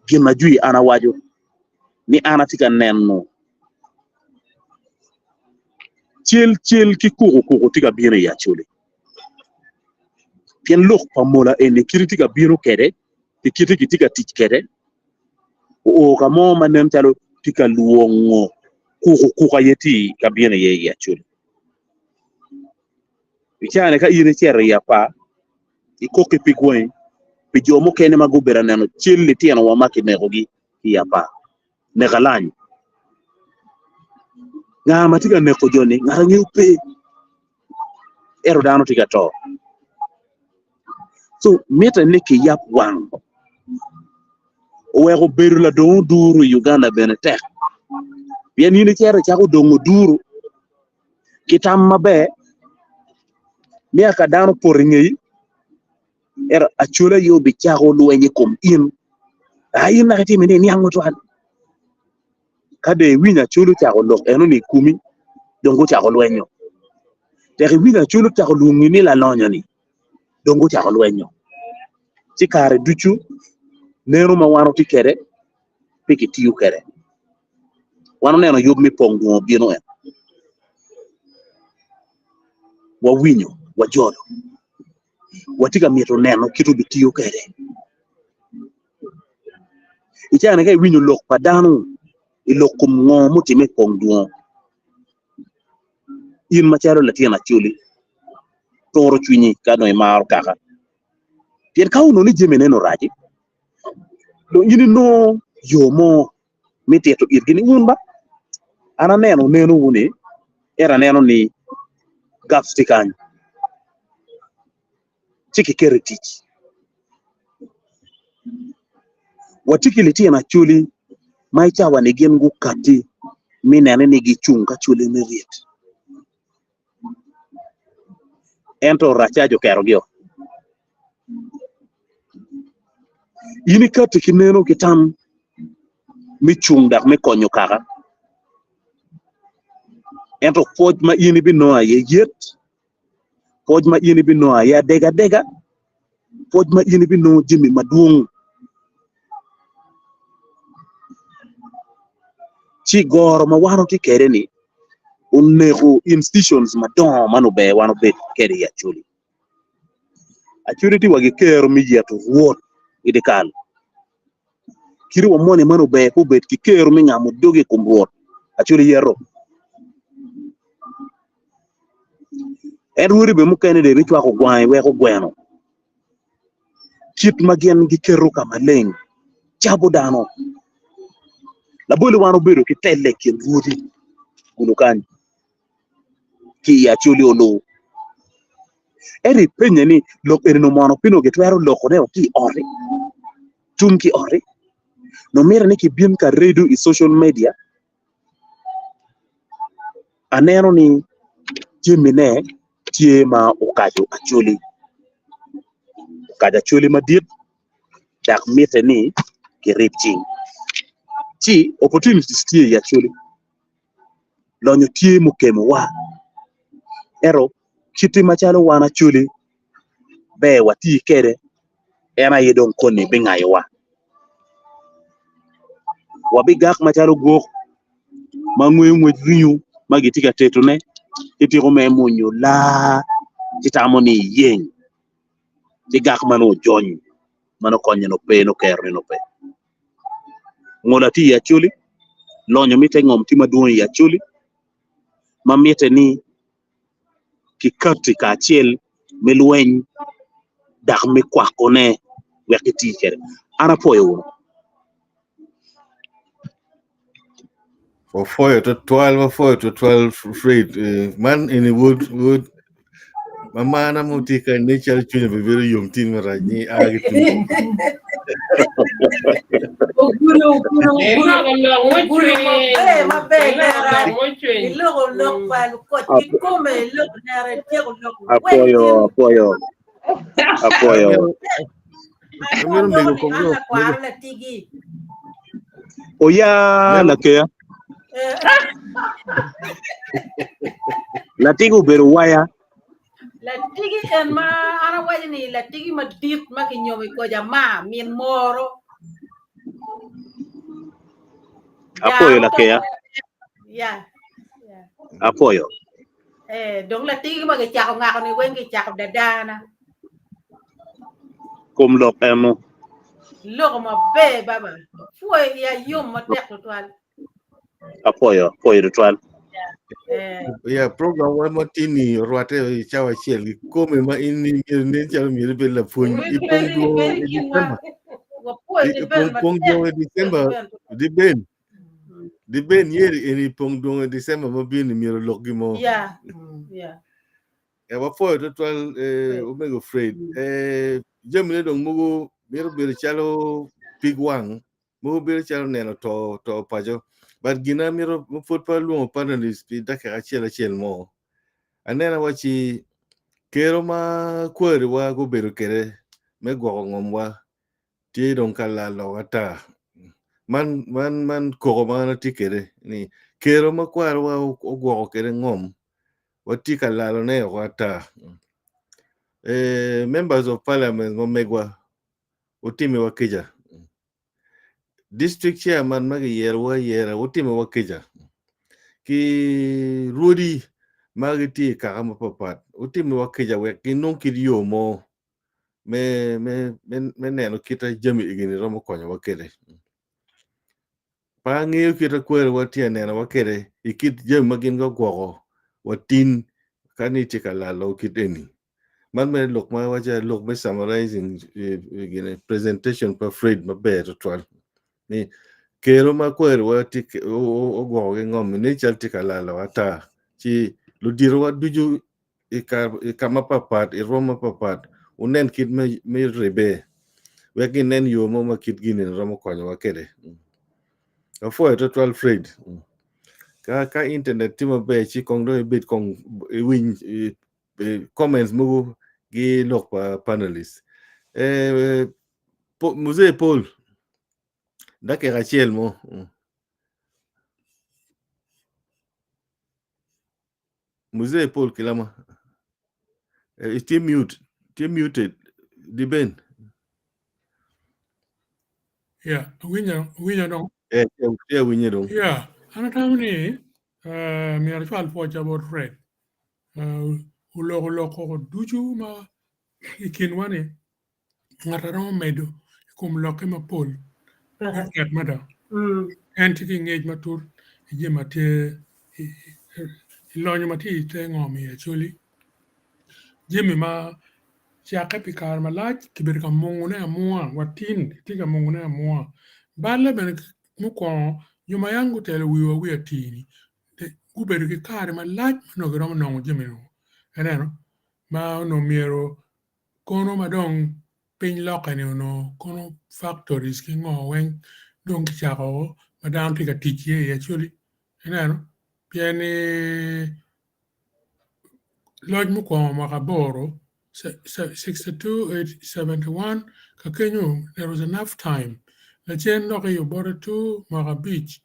gin ma jwi an awaco ni an atye ka neno cel cel ki kuku kuku tye ka bino i Acholi pien lok pa mola eni kite tye ka bino kwede ki kite kitye ka tic kwede oo ka mo ma nen calo tye ka lwongo kuku kuku aye tye ka bino iye i Acholi. I caa-ni ka in icito i apar ikok ki pig wangi pi jo mukene ma gubedo ka neno cal litinowa ma kinekogi ki i apar, nek alany. Nga ma tye ka neko jo-ni? Ngat angeyo pe ento dano tye ka to. Co mitte ni kiyab wang oweko bedo ladong oduru i Uganda bene tek pien in icito icako dongo oduru ki tam maber nia ka dano opoto i ngeyi ento acola aye obicako lweny i kom in aa in dok itimo ni iniang tutwal ka dong iwinyo acol ocako lok enoni i komi dong gucako lwenyo tek iwinyo acol ocako lwongi ni lalonyo-ni dong gucako lwenyo ci kare ducu neno ma wan watye kwede pe kitiyo kwede. Wan oneno yub me pong dwong obino en wawinyo wajolo watye ka mito neno kit obitiyo kwede. I caa-ni ka iwinyo lok pa dano i lok kom ngo mutimme i pong dwong in macalo latin Acholi turo cwinyi ka dong imaro kaka pien ka onongo ni jami neno raci dong in inongo yo mo me tito itgi ni wun ba an aneno nenowu ni ento aneno ni gaps tye kany ci kiketo i tic. Watye ki litino acholi ma i cawa-ni gin gukatti me nene ni gicung ka cwale me rit ento racac oketogi-o. In ikatti ki neno ki tam me cung dok me konyo kaka ento pwoc ma in ibinongo aye yet Pwoc ma in ibinongo aye adegadega, pwoc ma in ibinongo jami madwong. Ci goro ma wan watye kwede-ni oneko institutions madongo ma nongo ber wan obed kwede i Acholi. Acholi tye wa ki kero me yeto rwot i dyekal. Kite wa moni ma nongo ber pe obed ki kero me ngamo doge i kom rwot Acholi yeto. En rwodi bene mukene dong gicwako gwangi weko gweno kit ma gin giketo ka maleng cabo dano labole wan obedo ki telle i kin rwodi kunu kany ki i Acholi Oloo ento ipenye ni lok eni mono pe onongo gitwero lokone ki i ot-ti tung ki i ot-ti nongo mitte ni kibin ka redo i social media Aneno ni jamine tye ma okaco acholi okaco acholi madit dok mitte ni kirib cing ci opportunities tye i acholi lonyo tye mukemowa ento kite macalo wan acholi ber wati kwede en aye dong koni bingayowa. Wabigak macalo gwok ma ngweyo ngwec ringo ma gitye ka tetone ci tiko me mwonyo laa ci tamo ni iyeng ci gak ma nongo ojony ma nongo konye nongo pe nongo kerone nongo pe. Ngola tye i Acholi, lonyo me te ngom tye madwong i Acholi ma mitte ni kikatti kacel me lweny dok me kwakone wek giti kwede. An apwoyo wunu. Wapwoyo twatwal, wapwoyo twatwal Fred. Eh, man ini wood wood. Mamana mo tye ka ne calo cwinye be bedo yom tin marac ni a ki tung. Ogudo, ogudo, ogudo. Iloko lok Ogudo mucwiny. maber, maber Iloko nera. lok mucwiny. Iloko lok pa lukoc kikome, iloko nera, ityeko lok weng Apwoyo, tin. apwoyo, apwoyo. Amito Apwo amito loko mego ni kong an do lakwaro mego latigi. Oya mego lakeya. Eh, Latigi obedo waya. Latigi en ma an awaco ni latigi madit ma kinyomo i koc ama min moro. Apwoyo Daa lakeya. Ya. Ya. Apwoyo. Eh, dong latigi ma kicako ngako ni weng kicako dadana. Kom lok eno. Loko maber baba. Pwoyo ya yom matek tutwal. Apwoyo, apwoyo tutwal. Eh, ya program wan matini orwate i cawa achiel gi kome ma in ni myero nen calo myero ibed lapwony we ipong beri dwongo beri i kinwa. December Wapwoyo ni ben pong matek. dwongo i December Ben. di ben di ben yeri eni pong dwongo i December ma bino myero lok gi mo Yeah. Yeah. E wapwoyo tutwal eh, omego Fred. Eh, jami ne dong mogo mito bedo calo pig wang, mogo bedo calo neno to to paco. But gina mito pud pa lwongo panelist pi dakika acel acel mo. Aneno waci kero ma kwariwa gubedo kede me gwoko ngomwa tye dong ka lalo ata. Man man man koko ma an atye kede ni kero ma kwariwa ogwoko kede ngom watye ka lalone oko ata. Eh, members of parliament ma megwa utimiwa kica. District chairman ma giyerowa ayera utimiwa kica. Ki rwodi ma gitye i kaka mapapat utimiwa kica wek ginong kit yo mo me me me me neno kita jami egini romo konyowa kede. Pe angeyo kit ma kweriwa tye ka nenowa kwede i kit jami ma gin gugwoko watin ka ni tye ka lalo kit eni. Man mere lok ma waco lok me summarizing gine presentation pa Fred maber tutwal ni kero ma kweriwa tye ogwoko ki ngom ni cal tye ka lalo ata ci luditowa ducu i ka mapapat i rwom mapapat wunen kit me ribbe wek ginen yo mo ma kit gini romo konyowa kwede. Apwoyo twatwal Fred. Ka ka internet tye maber ci kong dong ibed kong iwiny comments mogo gi lok pa panelists. Eh, Mzee Paul, dakika acel mo. Mzee Paul Kilama. Eh, tye mute, tye muted. Di ben. Yeah, winyo winyo dong. Eh, tye winyo dong. Yeah, an atamo ni myero acwal pwoca bot Fred. Oloko lok ducu ma i kinwa ni ngat a romo medo i kom lokke mapol me tek mada. En tye ki ngec matut i jami ma tye i lonyo ma tye i te ngom i Acholi. Jami ma cakke pi kare malac kibedo ka mungone amunga wa tin kitye ka mungone amunga. Balle bene mukwongo jo ma yam gutelo wiwa wi atii-ni gubedo ki kare malac ma onongo giromo nongo jami-nu ineno ma onongo myero Kono ma dong piny lokke-ni onongo kono factories ki ngo weng dong kicako ma dano tye ka tic iye i Acholi ineno pien ni loc mukwongo mwaka aboro 62 71 ka kenyo there was enough time lacen dok i Obote 2 mwaka abic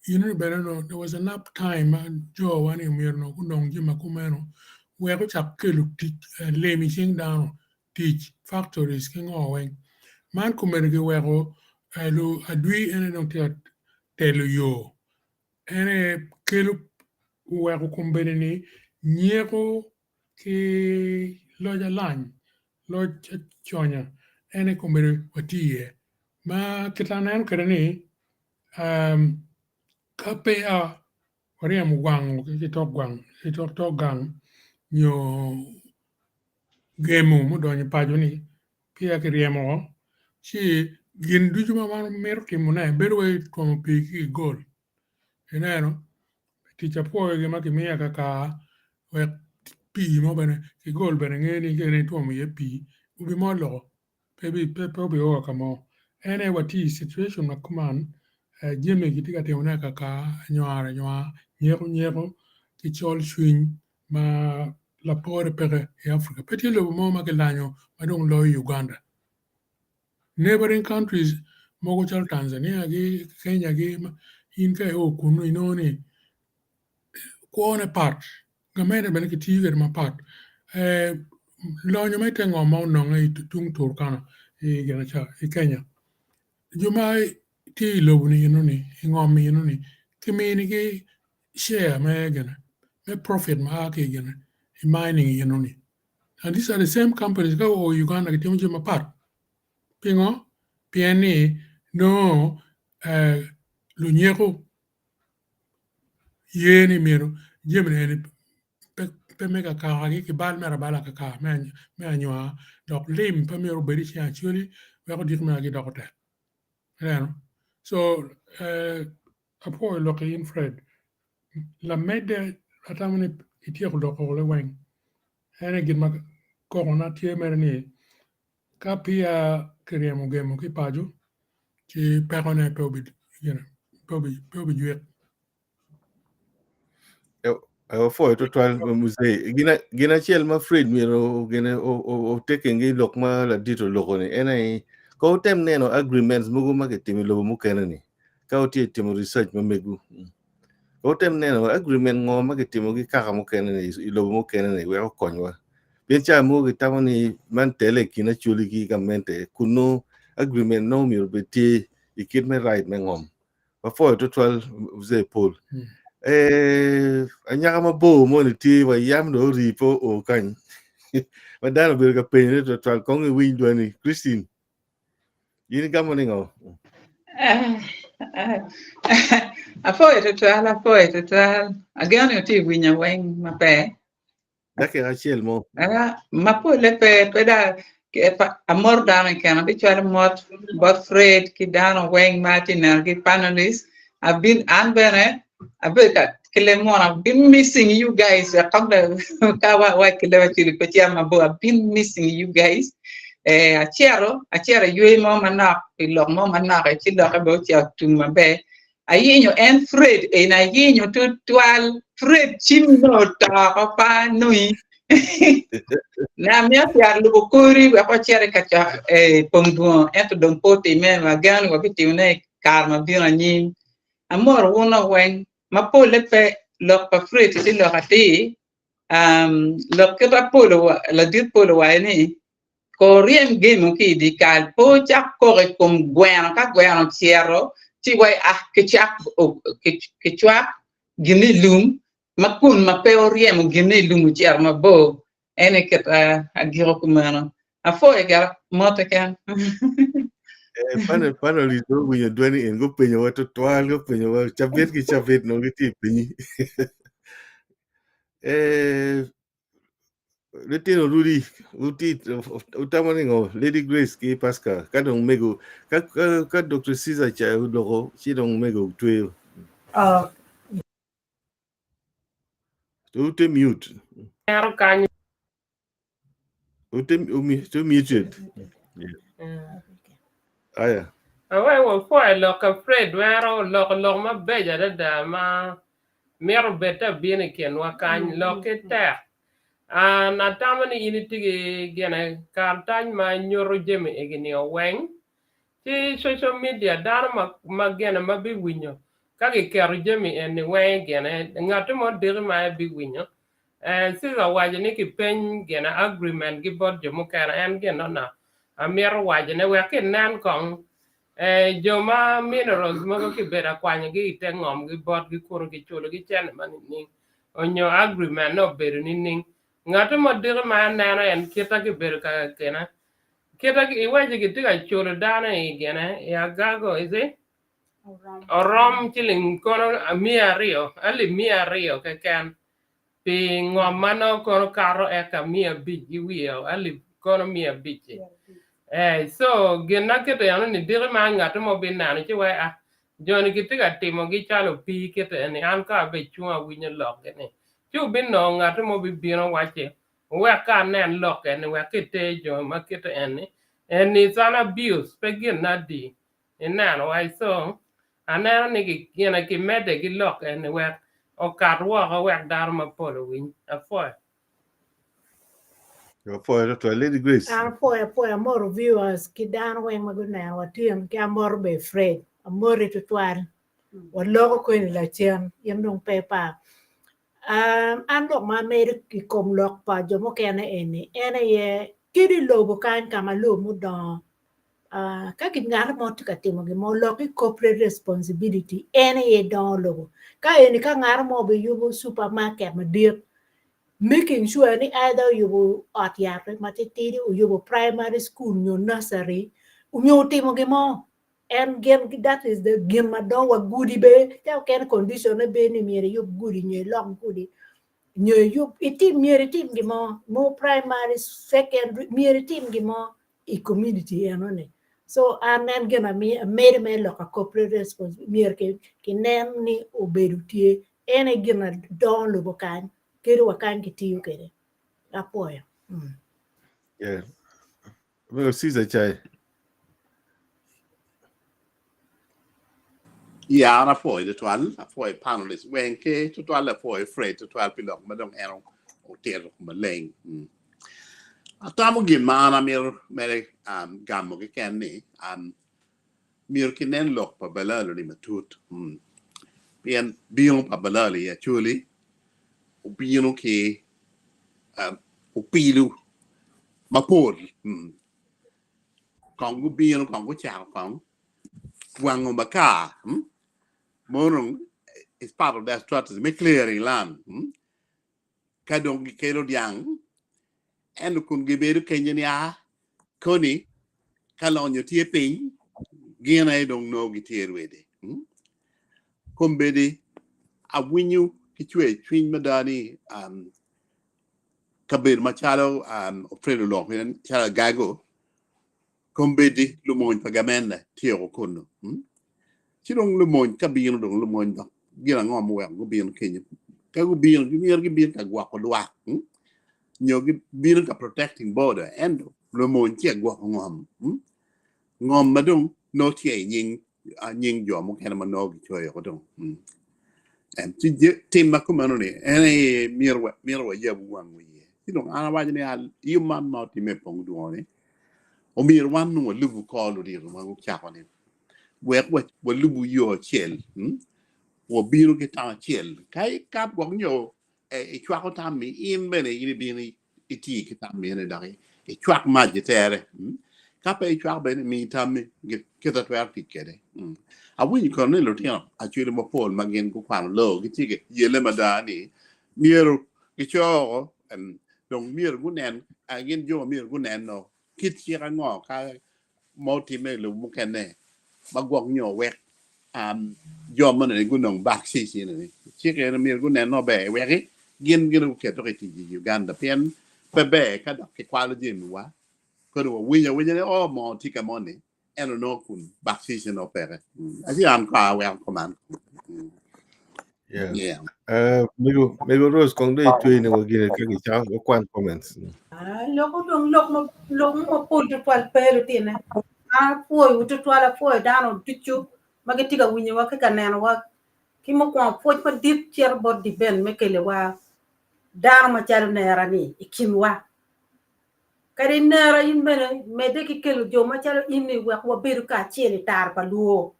in bene onongo there was enough time ma jo wa ni myero onongo gunong jami ma kumeno wek ocak kelo tic lim i cing dano tic factories ki ngo weng man komedi giweko adwi ene dong tye ka telo yo ene kelo oweko kombeddi ni nyeko ki loc alany loc aconya ene kombeddi watye iye ma kit ma aneno kwede ni Ka peya waryemo gwang ki tok gang nyo gemo mudonyo i paco-ni peya kiryemo woko ci gin ducu ma wan wamito timone bedo wai twomo pii ki i gol ineno tic apwoyo gin ma kimiya kakar wek. pii mo bene ki gol bene nge ni kene itwomo iye pii obi mol loko pe bi pe pe obi o ka mo. En aye watye i situation ma kuman jami gitye ka timone akaka anywar anywar nyeko nyeko ki col cwiny ma lapore peke i Africa. Pe tye lobo mo ma kilanyo ma dong loyo Uganda. Neighboring countries mogo calo Tanzania gi Kenya gi in ka io kunu inongo ni kwone pat, gamente bene kitiyo kwede mapat. Lonyo me te ngom ma ononge i tung Turkana i gine ca i Kenya, jo ma tye i lobo ni eno-ni i ngom eno-ni kiminigi share me gine me profit ma a ki i gine i mining eno-ni. And these are the same companies ka oo i Uganda gitimo jami mapat. Pingo? Pien ni nongo lunyeko ye ni myero jami eni pe me kakakagi ki bal mere abala kaka me anywar dok lim pe myero obed i cing acoli weko dit magi doko tek. Ineno? So apwoyo lok i in Fred. Lamedde atamo ni ityeko loko liweng. En aye gin ma kokona tye mere ni ka peya kiryemo gemo ki paco ci pekone pe obijwik. Apwoyo tutwal muzee. Gin acel ma Fred myero oteken ki lok ma ladit oloko ni en aye ka wutem neno agreements mogo ma kitimo i lobo mukene ni ka wutye timo research ma megu ka wutem neno agreement ngo ma kitimo ki kaka mukene ni i lobo mukene ni wek okonywa. Pien ca mogo gitamo ni man tele i kin Acholi ki gamente kun nongo agreement nongo myero obed tye i kit me right me ngom. Wapwoyo tutwal Mzee Paul. Eh, anyaka mabor moni tye wa yam dong ori pe oo kany. Ma dano obedo ka penyone tutwal kong iwiny dwani. Christine, in igamo ni ngo? Apwoyo tutwal, apwoyo tutwal. Ageno ni wutye winyo weng maber. Dakika acel mo. Ah, mapole pe, pe da amor dano keken abicwalo mot bot Fred ki dano weng ma atye neno ki panelist. Abin an bene abedo ka ki leb munu I've been missing you guys wek kong dong ka wa wac ki leb acoli pe cito mabor I've been missing you guys. Eh, acito acito i yweyo mo manok pi lok mo manok ci lokke bene ocito otum maber. Ayenyo en Fred eni ayenyo tutwal Fred cim nongo oto oko pe anongi Namito tyero lubo kori wek wacit i kacok i pong dwongo ento dong pe otime ageno ni wabitimone i kare ma bino anyim. Amoro wun weng ma polle pe lok pa Fred tye lok atir lok kit Apollo ladit Polo owaco ni Kor ryem gemo ki i dyekal, pe wucak kok i kom gweno, ka gweno ocito, ci wai a kicwak gin i lum, ma kun ma pe wuryemo gin i lum ocito mabor. En aye kit agiko kumeno. Apwoyo gira mot keken. Eh, panelist owinyo dwani en gupenyowa tutwal, gupenyowa cabit ki cabit nongo gitye i pinyi. Eh, Litino Rudi, uti utamo ni ngo Lady Grace ki Pascal ka dong mego ka ka, ka Dr. Caesar cha oloko ci dong mego tweyo. Oh. Ute mute. Ero kanyo. Ute umi to muted. Yeah. Aya. Awe wapwoyo lok ka Fred wero oloko lok mabeco adada ma mito bed te abino i kinwa kany lokki tek. An atamo ni in itye ki gine karatac ma nyuto jami egi-ni weng ci social media dano ma gine ma biwinyo ka giketo jami eni weng i gine ngatti mo diki ma en biwinyo Caesar owaco ni kipeny gine agreement ki bot jo mukene en gin nona amito waco ne wek kinen kong jo ma minerals mogo kibedo akwanyo gi ite ngom gi bot gi kunu kiculo gi cene ma nining onyo agreement ne obedo nining ngati mo diki ma aneno en kita kibedo ka kine kita iwaci gitye ka culo dano i gine i agago is it orom ciling kono 200 alip 200 keken pi ngom ma nongo kono kato eka 500 ki wiye alip kono 500-ci. Eh, so gin na kite eno ni diki ma ngat mo bineno ci wai ah joni gitye ka timogi calo opii kite eni an ka abe cung awinyo lokgi ni. Ci wubinongo ngatti mo bibino wacci, Wuwek ka anen lok eni wek kiter jo ma kite eni. Eni is an abuse, pe gin adi. Ineno wai? So, aneno ni gine kimedde ki lok eni wek okat woko wek dano mapol owiny. Apwoyo. Apwoyo twatwal Lady Grace. An apwoyo apwoyo amoto viewers ki dano weng ma guneno wa tin ki amoto bene Fred amoti tutwal waloko kweni lacen in dong pe ipar. An lok ma amedo i kom lok pa jo mukene eni en aye kadi i lobo kany ka ma lobo mudongo ka ngat mo tye ka timo gin mo lok ki corporate responsibility en aye dongo lobo ka eni ka ngat mo obiyubo supermarket madit making sure ni either oyubo ot yat matitidi oyubo primary school nyo nursery nyo otimo gin mo en gin that is the gin ma dongo wa gudi be ca okene condition ne bedo ni myero iyub gudi nyo ilok gudi nyo iyub itim myero itim gin mo mo primary secondary myero itim gin mo i community eno ni so an en gin amedo me loko corporate response myero kinen ni obedo tye en aye gin ma dongo lobo kany kadi wa kany kitiyo kwede apwoyo. Yeah. Omego Caesar Chai. Yeah, an apwoyo tutwal, apwoyo panelist weng ki tutwal apwoyo Fred tutwal pi lok ma dong en otito maleng. Mm. Atamo gin ma an amito mere um, gamo keken ni um, myero kinen lok pa Balalo ni matut. Mm. Pien bino pa Balalo i Acholi obino ki um, opilu mapol. Mm. Kong gubino, kong gucako kong wango makar. Mm. Mono is part of that strategy me clearing land. Mm. Ka dong gikelo dyang, ento kun gibedo kenyo ni a koni ka lonyo tye piny, gin aye dong nongo gitye rwede. Mm. Kombeddi awinyo ki cwer cwiny mada ni um, kabedo macalo um, Alfredo oloko calo Agago, kombeddi lumony pa gamente tye o kunnu. Mm. Ci dong lumony ka bino dong lumony dok gin ango muweko gubino kenyo? Ka gubino gimyero gibin ka gwoko lwak mm? nyo gibino ka protecting border ento lumony tye ka gwoko ngom mm? Ngom ma dong nongo tye i nying nying jo mukene ma nongo gicoyo ko dong. Mm. En ci tim ma kumeno ni en aye myero wa myero wayab wangwa iye. Ci dong an awaco ni al yub man ma otimme i pong dwongo ni omyero wan nongo walubu kor ludito ma gucako ni wek walubu yo acel mm? wabino ki tam acel ka ikap gwok nyo icwako tammi in bene in ibino iti ki tammi eni dok icwak mac itere mm? Ka pe icwak bene mi tammi kit atwero tic kwede mm. Awinyo kono ni lutino acwele mapol ma gin gukwano loo gitye ki yelle mada ni myero gicoko dong myero gunen gin jo ma myero gunen no kit cik ango ka ma otimme i lobo mukene ma gwok nyo wek jo moni gunong bakcic eni cik eni myero gunen no ber weki gin gin guketo ki tic i Uganda pien pe ber ka dok kikwalo jamiwa kono wawinyo awinya ni o moo tye ka moni ento nongo kun bakcic eno peke. Aci an ko aweko kuman. Yeah. Yeah. Mego, Mego Rose, kong dong itwe ni wagine ka gicako wakwan comments. Ah, loko dong lok ma lok mapol tutwal pe lutine. An apwoyo tutwal apwoyo dano ducu ma gitye ka winyowa ki ka nenowa ki mukwongo pwoc madit cito bot Diben me keliwa dano macalo nera ni i kinwa. Kadi nera in bene medde ki kelo jo macalo in ni wek wabedu kacel i taro pa luo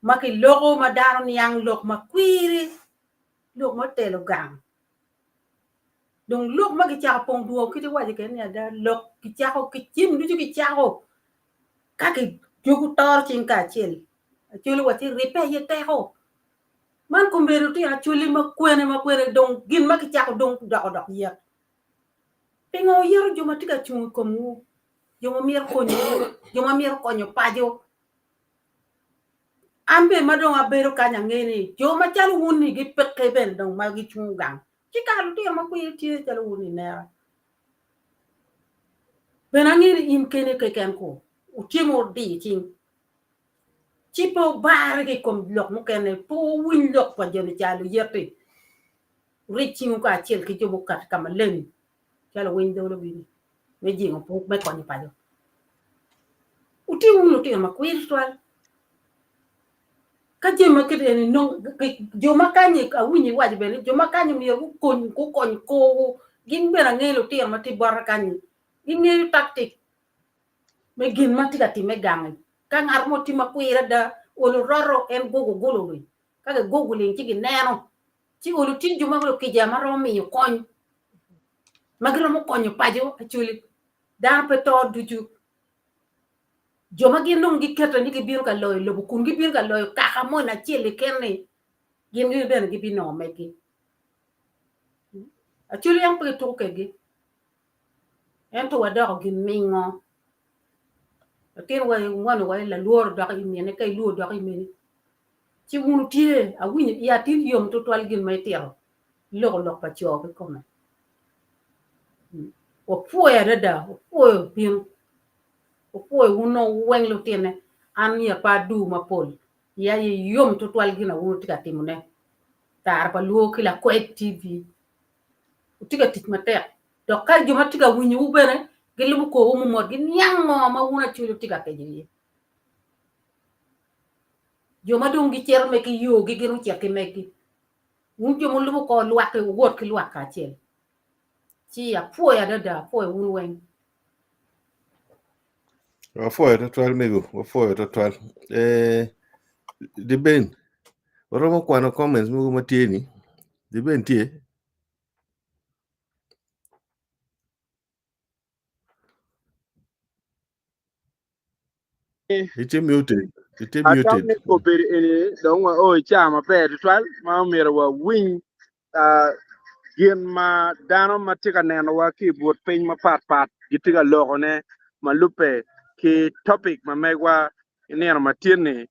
ma kiloko ma dano niang lok ma kwiri, lok ma otelo gang. Dong lok ma kicako pong dwo kit iwaco kede ni ada lok kicako ki cim ducu kicako ka kijuko toro cing kacel. Acholi waci ribbe aye teko. Man kombeddi lutino acholi ma kwene ma kwene dong gin ma kicako dong doko dok yek. Pingo wuyero jo ma tye ka cung i komwu, jo ma mito konyowu, jo ma mito konyo paco? An bene ma dong abedo kany angeyo ni jo macalo wun-ni gipeke bene dong ma gicungo gang. Ci kara lutino ma kwiri tye calo wun i nera. Bene angeyo ni in keni keken ku wutye ma wudiyo cing, ci pe wubarre ki i kom lok mukene, pe wuwiny lok pa jo-ni ca luyeti. Wuric cingwu kacel ki jo mukati ka maleng calo winy dolo bino me jingo puk me konyo paco. Wuti wunu lutino makwir twatwal. Ka jami ma kit eni nongo jo ma kany awinyo iwaco bene ni jo ma kany myero gukony gukony korwu gin bene angeyo lutino ma tye bota kany-ni gingeyo tactic me gin ma tye ka timme gangi ka ngat mo tye makwir ada olo roto en gugo gulo ling ka gigugo ling ci gineno ci olo tye jo ma lukica ma romo miyo kony ma giromo konyo paco actually dano pe to ducu jo ma gin dong giketo ni gibino ka loyo lobo kun gibino ka loyo kaka moni acel keken-ni gin bene gibinongo megi actually yam pe gituko kwedgi ento wadoko gin mingo latin wa ngwano wa lalworo dok i mine ka ilwor dok i meni ci wun wutye awinyo iya tin yom tutwal gin ma itito iloko lok pa co kikome wapwoyo adada wapwoyo bino wapwoyo wun nongo weng lutine an iya pe adur mapol iya aye yom tutwal gin ma wun wutye ka timone tara pa lwor ki lakwed TV wutye ka tic matek dok ka jo ma tye ka winyowu bene gilubo korwu mumot giniang ngo ma wun acwali wutye ka keco iye jo ma dong gicito me ki yogi gin gucit ki megi wun jo mulubo kor lwak-ki wuwot ki lwak kacel ci apwoyo adada apwoyo wun weng Wapwoyo twatwal mego, wapwoyo twatwal. Eh, Diben, waromo kwano comments mogo ma tye ni. Diben tye? Itye muted. Itye Atamo muted. ni obedo eni dong wao i caa maber tutwal ma omyero wawiny ah, gin ma dano ma tye ka nenowa ki i but piny mapat pat gitye ka lokone ma lubbe ki topic ma megwa i nino ma tye-ni.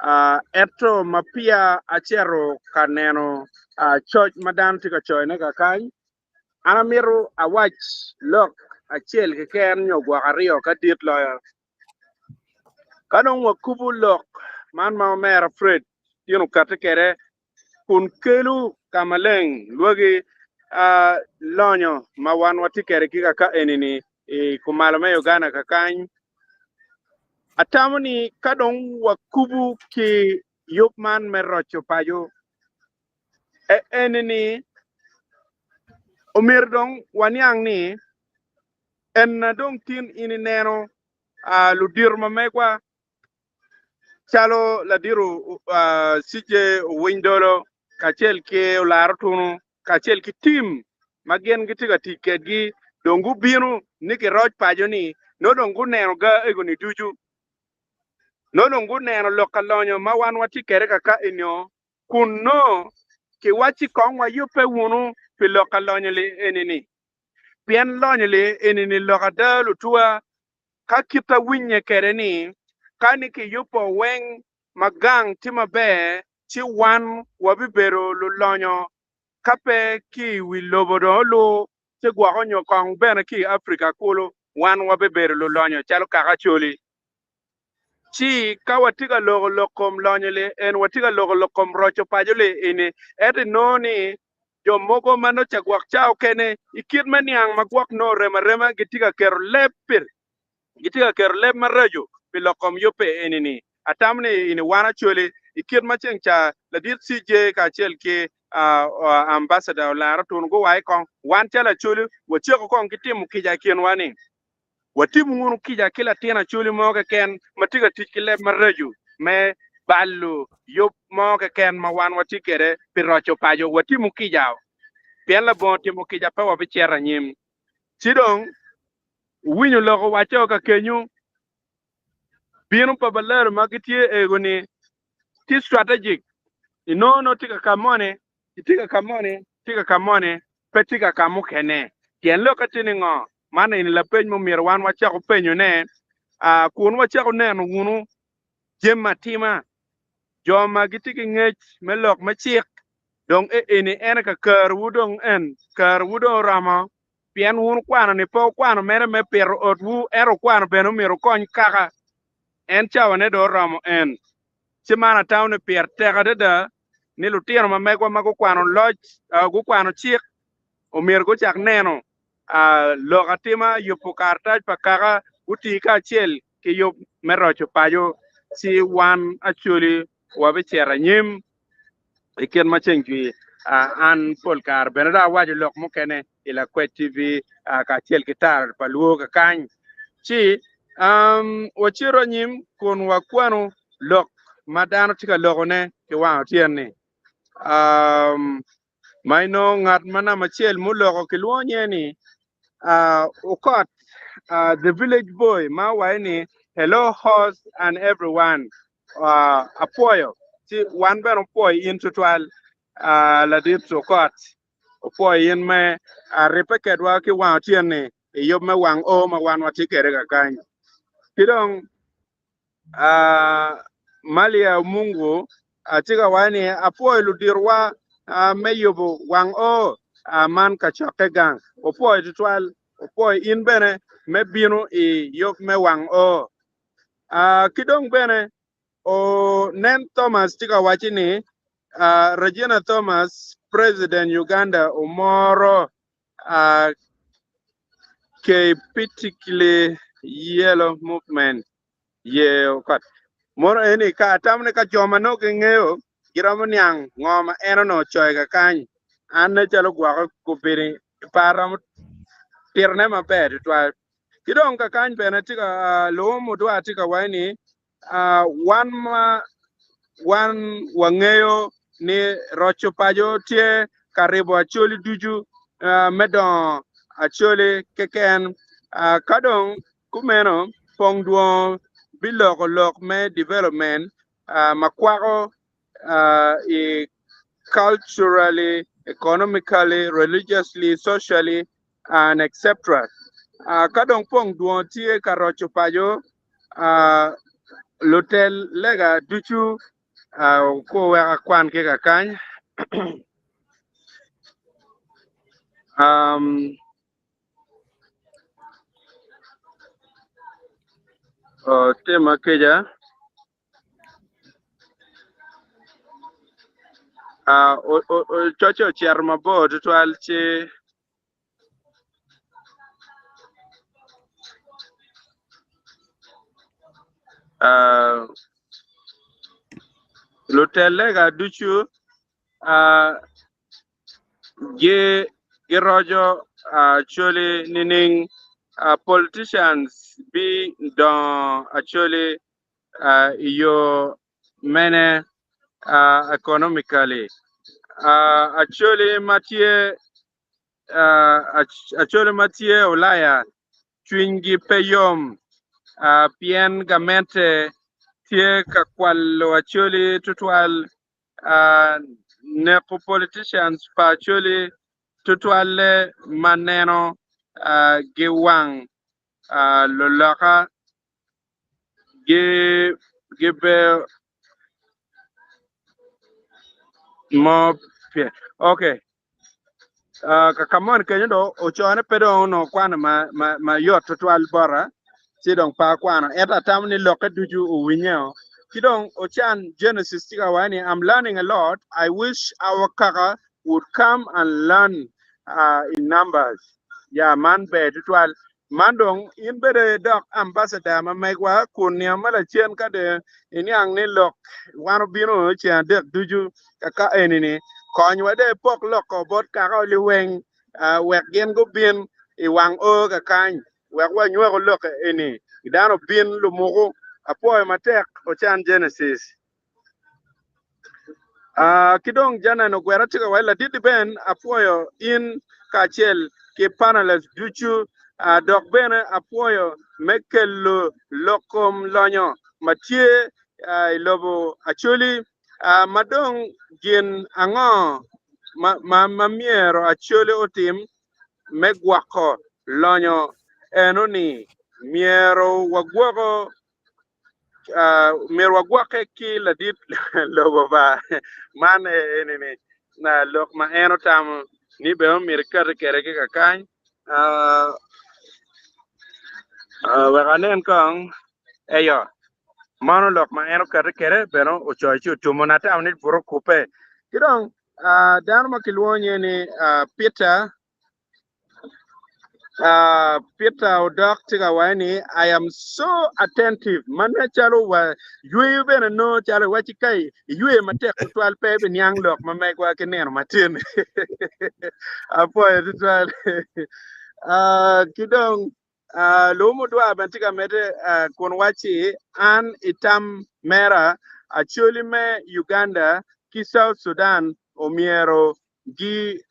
Ah, ento ma peya acito ka neno ah, coc ma dano tye ka coyone kakany, An amito awac lok acel keken nyo gwok aryo ka dit loyo. Ka dong wakubo lok man ma omera Fred tin okatti kwede kun kelo ka maleng lwagi lonyo ma wan watye kwede ki kaka eni-ni i kumalo me Uganda kakany, atamo ni ka dong wakubo ki yub man me roco paco Eni ni omyero dong waniang ni en na dong tin in ineno ludito ma megwa calo ladito CJ Owiny Dolo kacel ki Olara Otunu kacel ki tim ma gin gitye ka tic kedgi dong gubino ni giroc paco ni nongo dong guneno ga ego-ni ducu nongo dong guneno lok ka lonyo ma wan watye kwede kaka enio kun nongo kiwacci kong wayubbe wunu pi lok ka lonyo li eni-ni. Pien lonyo li eni-ni lok ada lutuwa, ka kita winye kwede ni, ka ni kiyubbo weng ma gang tye maber, ci wan wabibedo lulonyo ka pe ki i wi lobo dong olu, ci gwoko nyo kong bene ki i Afrika kulu, wan wabibedo lulonyo calo kaka Acholi. Ci ka watye ka loko lok kom lonyo li en watye ka loko lok kom roco paco li eni ento inongo ni jo mogo ma nongo ca gwok ca okene i kit me niang ma gwok nongo orem arema gitye ka keto leb pi gitye ka keto leb maraco pi lok kom yubbe eni ni atamo ni ini wan Acholi i kit ma ceng ca ladit CJ kacel ki ambassador Olara Otunu guwaco kong wan calo Acholi waceko kong ki timo kica i kinwa ni Watimo wunu kica ki latin acholi mo keken ma tye ka tic ki leb maraco me balo yub mo keken ma wan watye kwede pi roco paco. Watimo kica pien labongo timo kica pe wabicito anyim. Ci dong wuwinyo lok owacco ka kenyo, bino pa balalo ma gitye ego-ni tye strategic. Inongo nongo tye ka ka moni Itye ka ka moni, tye ka ka moni, pe tye ka ka mukene. Tyen lokke tye ni ngo? Man eni lapeny ma omyero wan wacako penyone, kun wacako neno wunu jami atima. Jo ma gitye ki ngec me lok me cik, dong eni ene ka kerowu dong en, kerowu dong oromo, pien wun wukwano-ni pe wukwano mere me pito otwu, ento wukwano bene omyero wukony kaka. En cawane dong oromo en. Ci man atamo ni pire tek adada. ni lutino ma megwa ma gukwano loc, gukwano cik omyero gucak neno lok atima, yubo karatac pa kaka, guti kacel ki yub me roco paco, ci wan Acholi wabicito anyim i kit ma ceng jwi. An pol kare bene dong awaco lok mukene i Lakwec TV kacel ki Tara pa Luo kakany. Ci wacito anyim kun wakwano lok ma dano tye ka lokone ki wang otyeno-ni. Ma inongo ngat ma namba acel muloko kilwongo nyinge ni Okot the village boy ma owaco ni hello host and everyone apwoyo ci wan bene opwoyo in tutwal ladit Okot opwoyo in me ribbe kedwa ki wang otyeno ni i yub me wang o ma wan watye kwede kakany ki dong Malia Mungu atye ka waco ni apwoyo luditowa me yubo wang o man kacokke gang. Opwoyo tutwal, opwoyo in bene me bino i yub me wang o. Ki dong bene Nen Thomas tye ka waco ni Regina Thomas President Uganda omoro Keipitikili Yellow Movement ye okot. Mono eni ka atamo ni ka jo ma nongo gingeyo giromo niang ngo ma en onongo ocoyo kakany, an nen calo gwoke gubini pe aromo titone maber tutwal. Ki dong kakany bene tye ka luwo mudwa tye ka waco ni wan ma wan wangeyo ni roco paco tye ka ribo Acholi ducu me dongo Acholi keken. Ka dong kumeno, pong dwongo biloko lok me development ma kwako i culturally, economically, religiously, socially and etc. Ka dong pong dwongo tye ka roco paco, lutel lega ducu wek akwan ki kakany. Tima kica. Coce ocito mabor tutwal ci lutel lega ducu Giroco Acholi nining? Politicians bidongo Acholi i yo mene economically? Acholi ma tye Acholi ma tye Ulaya cwinygi pe yom pien gamente tye ka kwalo Acholi tutwal. Neko politicians pa Acholi tutwalle ma neno gi wang luloka gi mo okay. Ka moni kenyo dong ocone pe dong onongo kwano ma yot tutwal bota ci dong pe akwano ento atamo ni lokke ducu owinye-o. Ki dong ocan Genesis tye ka waco ni I'm learning a lot, I wish our kaka would come and learn in numbers. Ya man ber tutwal. Man dong in bene idok ambassador ma megwa kun nino ma lacen ka dong iniang ni lok wan obino ceng adek ducu kaka eni-ni, konywa dong ipok loko bot kaka liweng wek gin gubin i wang o kakany wek wanywako lok eni dano obin lumuku. Apwoyo matek Ocan Genesis. Ki dong Janan ogwera tye ka waco ladit Ben apwoyo in kacel ki panelists ducu dok bene apwoyo me kelo lok kom lonyo ma tye i lobo Acholi ma dong gin ango ma myero Acholi otim me gwoko lonyo eno ni myero wagwoko myero wagwokke ki ladit lobo ba man eni-ni lok ma en otamo ni bene omyero ekati kwede ki kakany. Wek anen kong eyo mano lok ma en okati kwede bene ocoyo ci otumo na atamo ni buto okubbe. Ki dong dano ma kilwongo nyinge ni Peter Peter Odok tye ka waco ni I am so attentive ma nen calo wa yweyo bene nongo calo iwacci ka iyweyo matek tutwal pe ibiniang lok ma megwa ki nino matin. Apwoyo tutwal. Ki dong Luo mudwar bene tye ka medde kun wacci an i tam mera Acholi me Uganda ki South Sudan omyero gi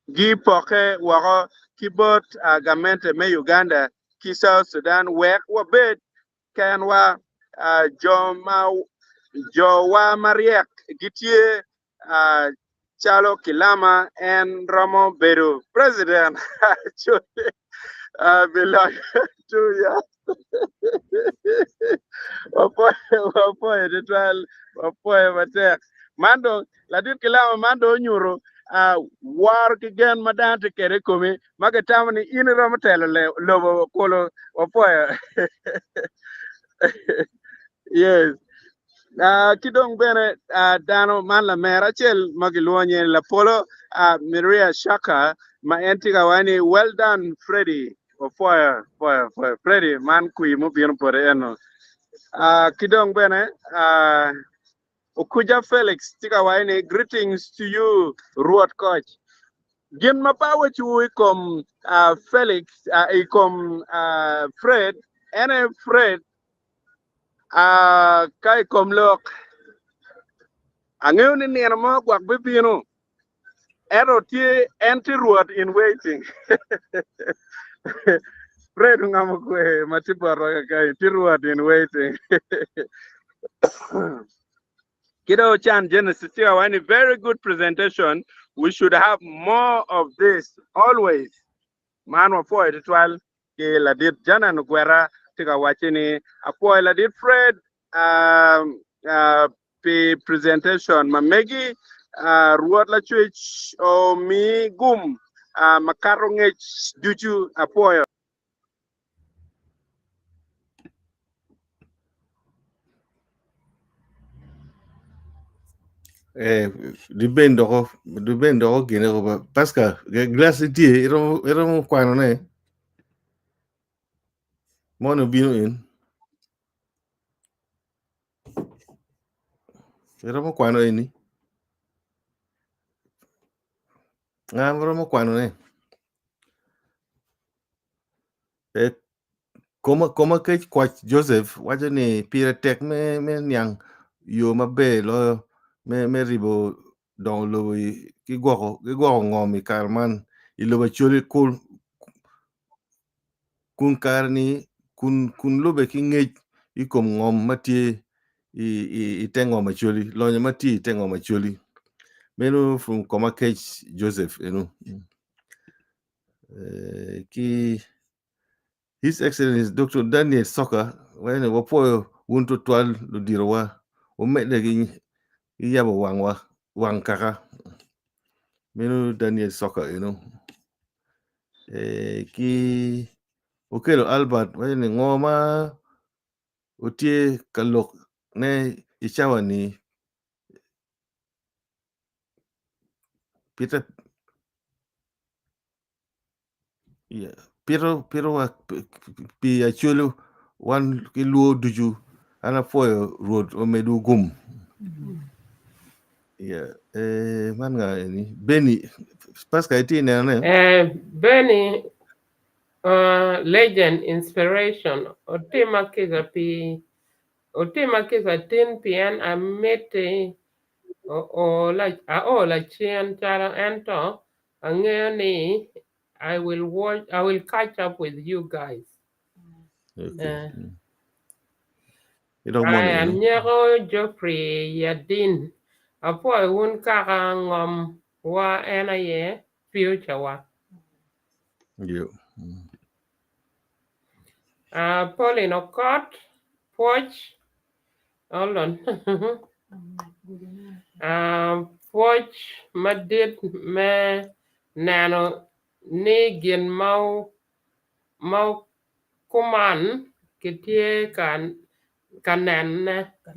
gipoke woko ki bot gamente me Uganda ki South Sudan wek wabed kenwa. Jo ma jowa maryek gitye calo Kilama en romo bedo president. Biloyo 2 years. Wapwoyo tutwal, wapwoyo matek. Man dong ladit Kilama man dong onyuto woro ki gen ma dano tye kwede i komi ma gitamo ni in iromo telo lobo kulu. Wapwoyo. Yes. Ki dong bene dano man lamera acel ma gilwongo nyinge ni Lapolo Maria Shaka ma en tye ka waco ni well done Freddy. Wapwoyo, pwoyo, pwoyo. Freddy man kwir mubino bote eno. Ki dong bene Okuja Felix tye ka waco ni greetings to you Rwot Koc. Gin ma pe awacowu i kom Felix, i kom Fred, en aye Fred ka i kom lok angeyo ni nino mo gwok bibino ento tye en tye Rwot in waiting. Fred ongamo kwe ma tye botwa kakany tye Rwot in waiting. Kido Chan Genesis tye ka waco ni very good presentation we should have more of this always. Man wapwoyo tutwal ki ladit Janan Ogwera tye ka wacce ni apwoyo ladit Fred pi presentation ma megi. Rwot Lacwec omi gum makato ngec ducu. Apwoyo. Eh, diben doko diben doko gine ko ba Pascal glass tye iromo iromo kwano ne mono bino in iromo kwano eni nga ma romo kwano ne e koma koma kec kwac Joseph waco ni pire tek me me niang yo maber loyo me me ribo dongo lobo i ki gwoko ki gwoko ngom i kare man i lobo Acholi kul kun kare ni kun kun lube ki ngec i kom ngom ma tye i i i te ngom Acholi lonyo ma tye i te ngom Acholi meno from koma kec Joseph eno eh, ki His Excellency Dr. Daniel Soka wene wapwoyo wun tutwal luditowa wumedde ki yabo wangwa wang kaka meno Daniel Soka eno eh, ki Okello Albert waco ni ngo ma otye ka lok ne i cawa ni Peter Yeah. Pito pito wa pi Acholi wan ki luo ducu an apwoyo Rwot omedo gum. Yeah. Eh, man nga eni Benny Pascal itye ineno ne? Eh, Benny legend inspiration otima kica pi otima kica tin pien amiti ao lacen calo ento angeyo ni I will watch I will catch up with you guys. Okay. Idok mono Aya eno. nyeko Geoffrey Yadin apwoyo wun kaka ngom wa en aye future wa. Yo. Pauline Okot pwoc hold on pwoc madit me neno ni gin ma ma kuman kitye ka ka nenone ka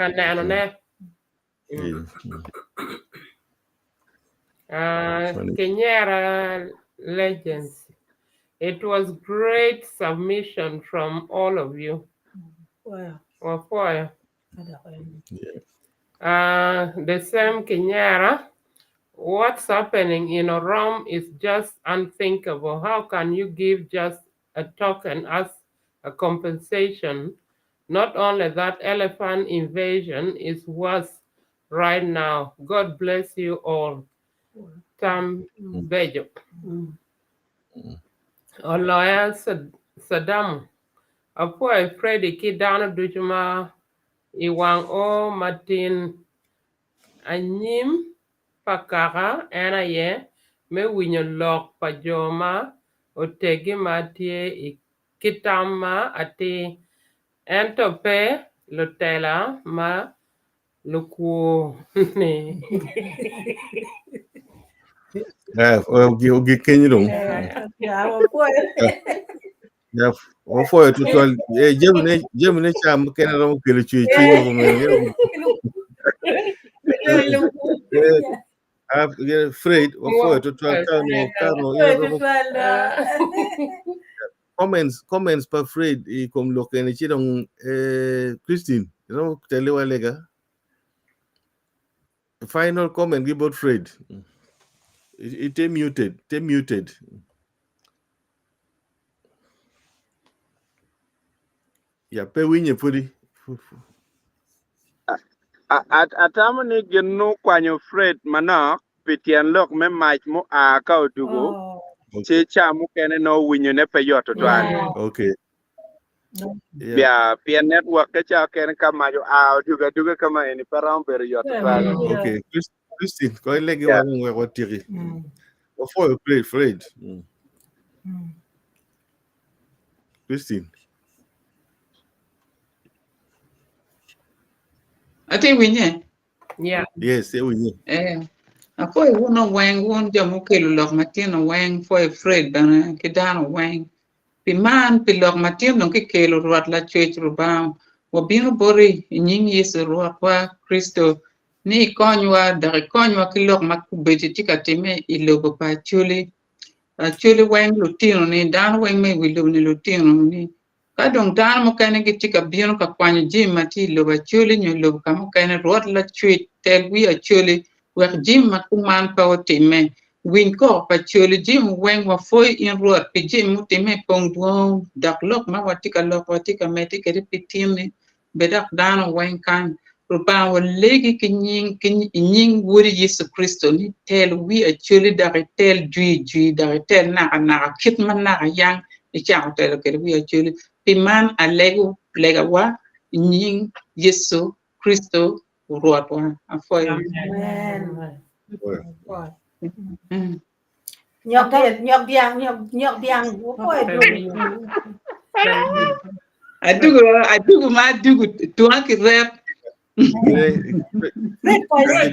nenone. Yo. Funny. Kenyera Legends. It was great submission from all of you. Wow. Wapoyo. Yeah. The same Kenyera. What's happening in Orom is just unthinkable. How can you give just a token as a compensation? Not only that, elephant invasion is worse right now. God bless you all. Tam Bejo. Oloya Saddam. Apwoyo Freddy ki dano ducu ma i wang o matin. Anyim pa kaka en aye me winyo lok pa jo ma oteggi ma tye ki tam ma atir, ento pe lutela ma lukwo-ni. Eh, ogi keny dong. Ya, wapwoyo. Ya, wapwoyo tutwal. Eh, jami ne cam kene romo kelo cwer cwiny mogo meno. Eh, ah, eh, Fred, wapwoyo tutwal kano Wapwoyo in romo tutwal. comments pa Fred i kom lok eni ci dong eh, Christine romo teliwa lega. Final comment gi bot Fred. Ite muted, te muted. Ya pe winye pudi. Atamo ni gin nu kwanyo Fred manok pi tyen lok me mac mua ka odugo Oh. ci ca mukene no winyo ne pe yot tutwal. Okay. Yeah. Ya pien network ke ca kene ka mac oa odugo aduga kama eni pe romo bedo yot tutwal. Okay. Christine, ko ilegi Yeah. wa wek watiki. Wapwoyo Fred, Fred. Christine. Ati winye? Yeah. Yes, e winye. Eh. Apwoyo wun oweng wun jo mukelo lok matino weng pwoyo Fred bene ki dano weng. Pi man, pi lok matino dong kikelo Rwot Lacwec Rubanga, wabino boti i nying Yecu Rwotwa Kricito ni ikonywa dok ikonywa ki lok ma kubedi tye ka timme i lobo pa Acholi. Acholi weng lutino ni, dano weng ma i wi lobo ni lutino ni. Ka dong dano mukene gitye ka bino ka kwanyo jami ma tye i lobo Acholi nyo lobo ka mukene, Rwot Lacwec tel wi Acholi wek jami ma kuman pe otimme. Winy koko pa Acholi, jami weng wapwoyo in Rwot pi jami mutimme i pong dwong dok lok ma watye ka loko watye ka medde kwede pi tinni be dok dano weng kany. Rubanga walegi ki nying ki i nying Wodi Yecu Kricito ni tel wi Acholi dok itel jwi jwi dok itel naka naka kit ma naka yang icako telo kwede wi Acholi. Pi man alego legawa i nying Yecu Kricito Rwotwa. Apwoyo. Amen. Apwoyo. Nyok dyel, nyok dyang, nyok nyok dyang. Wapwoyo dugu. Adugu adugu ma adugu tunga ki rep. Fred Fred,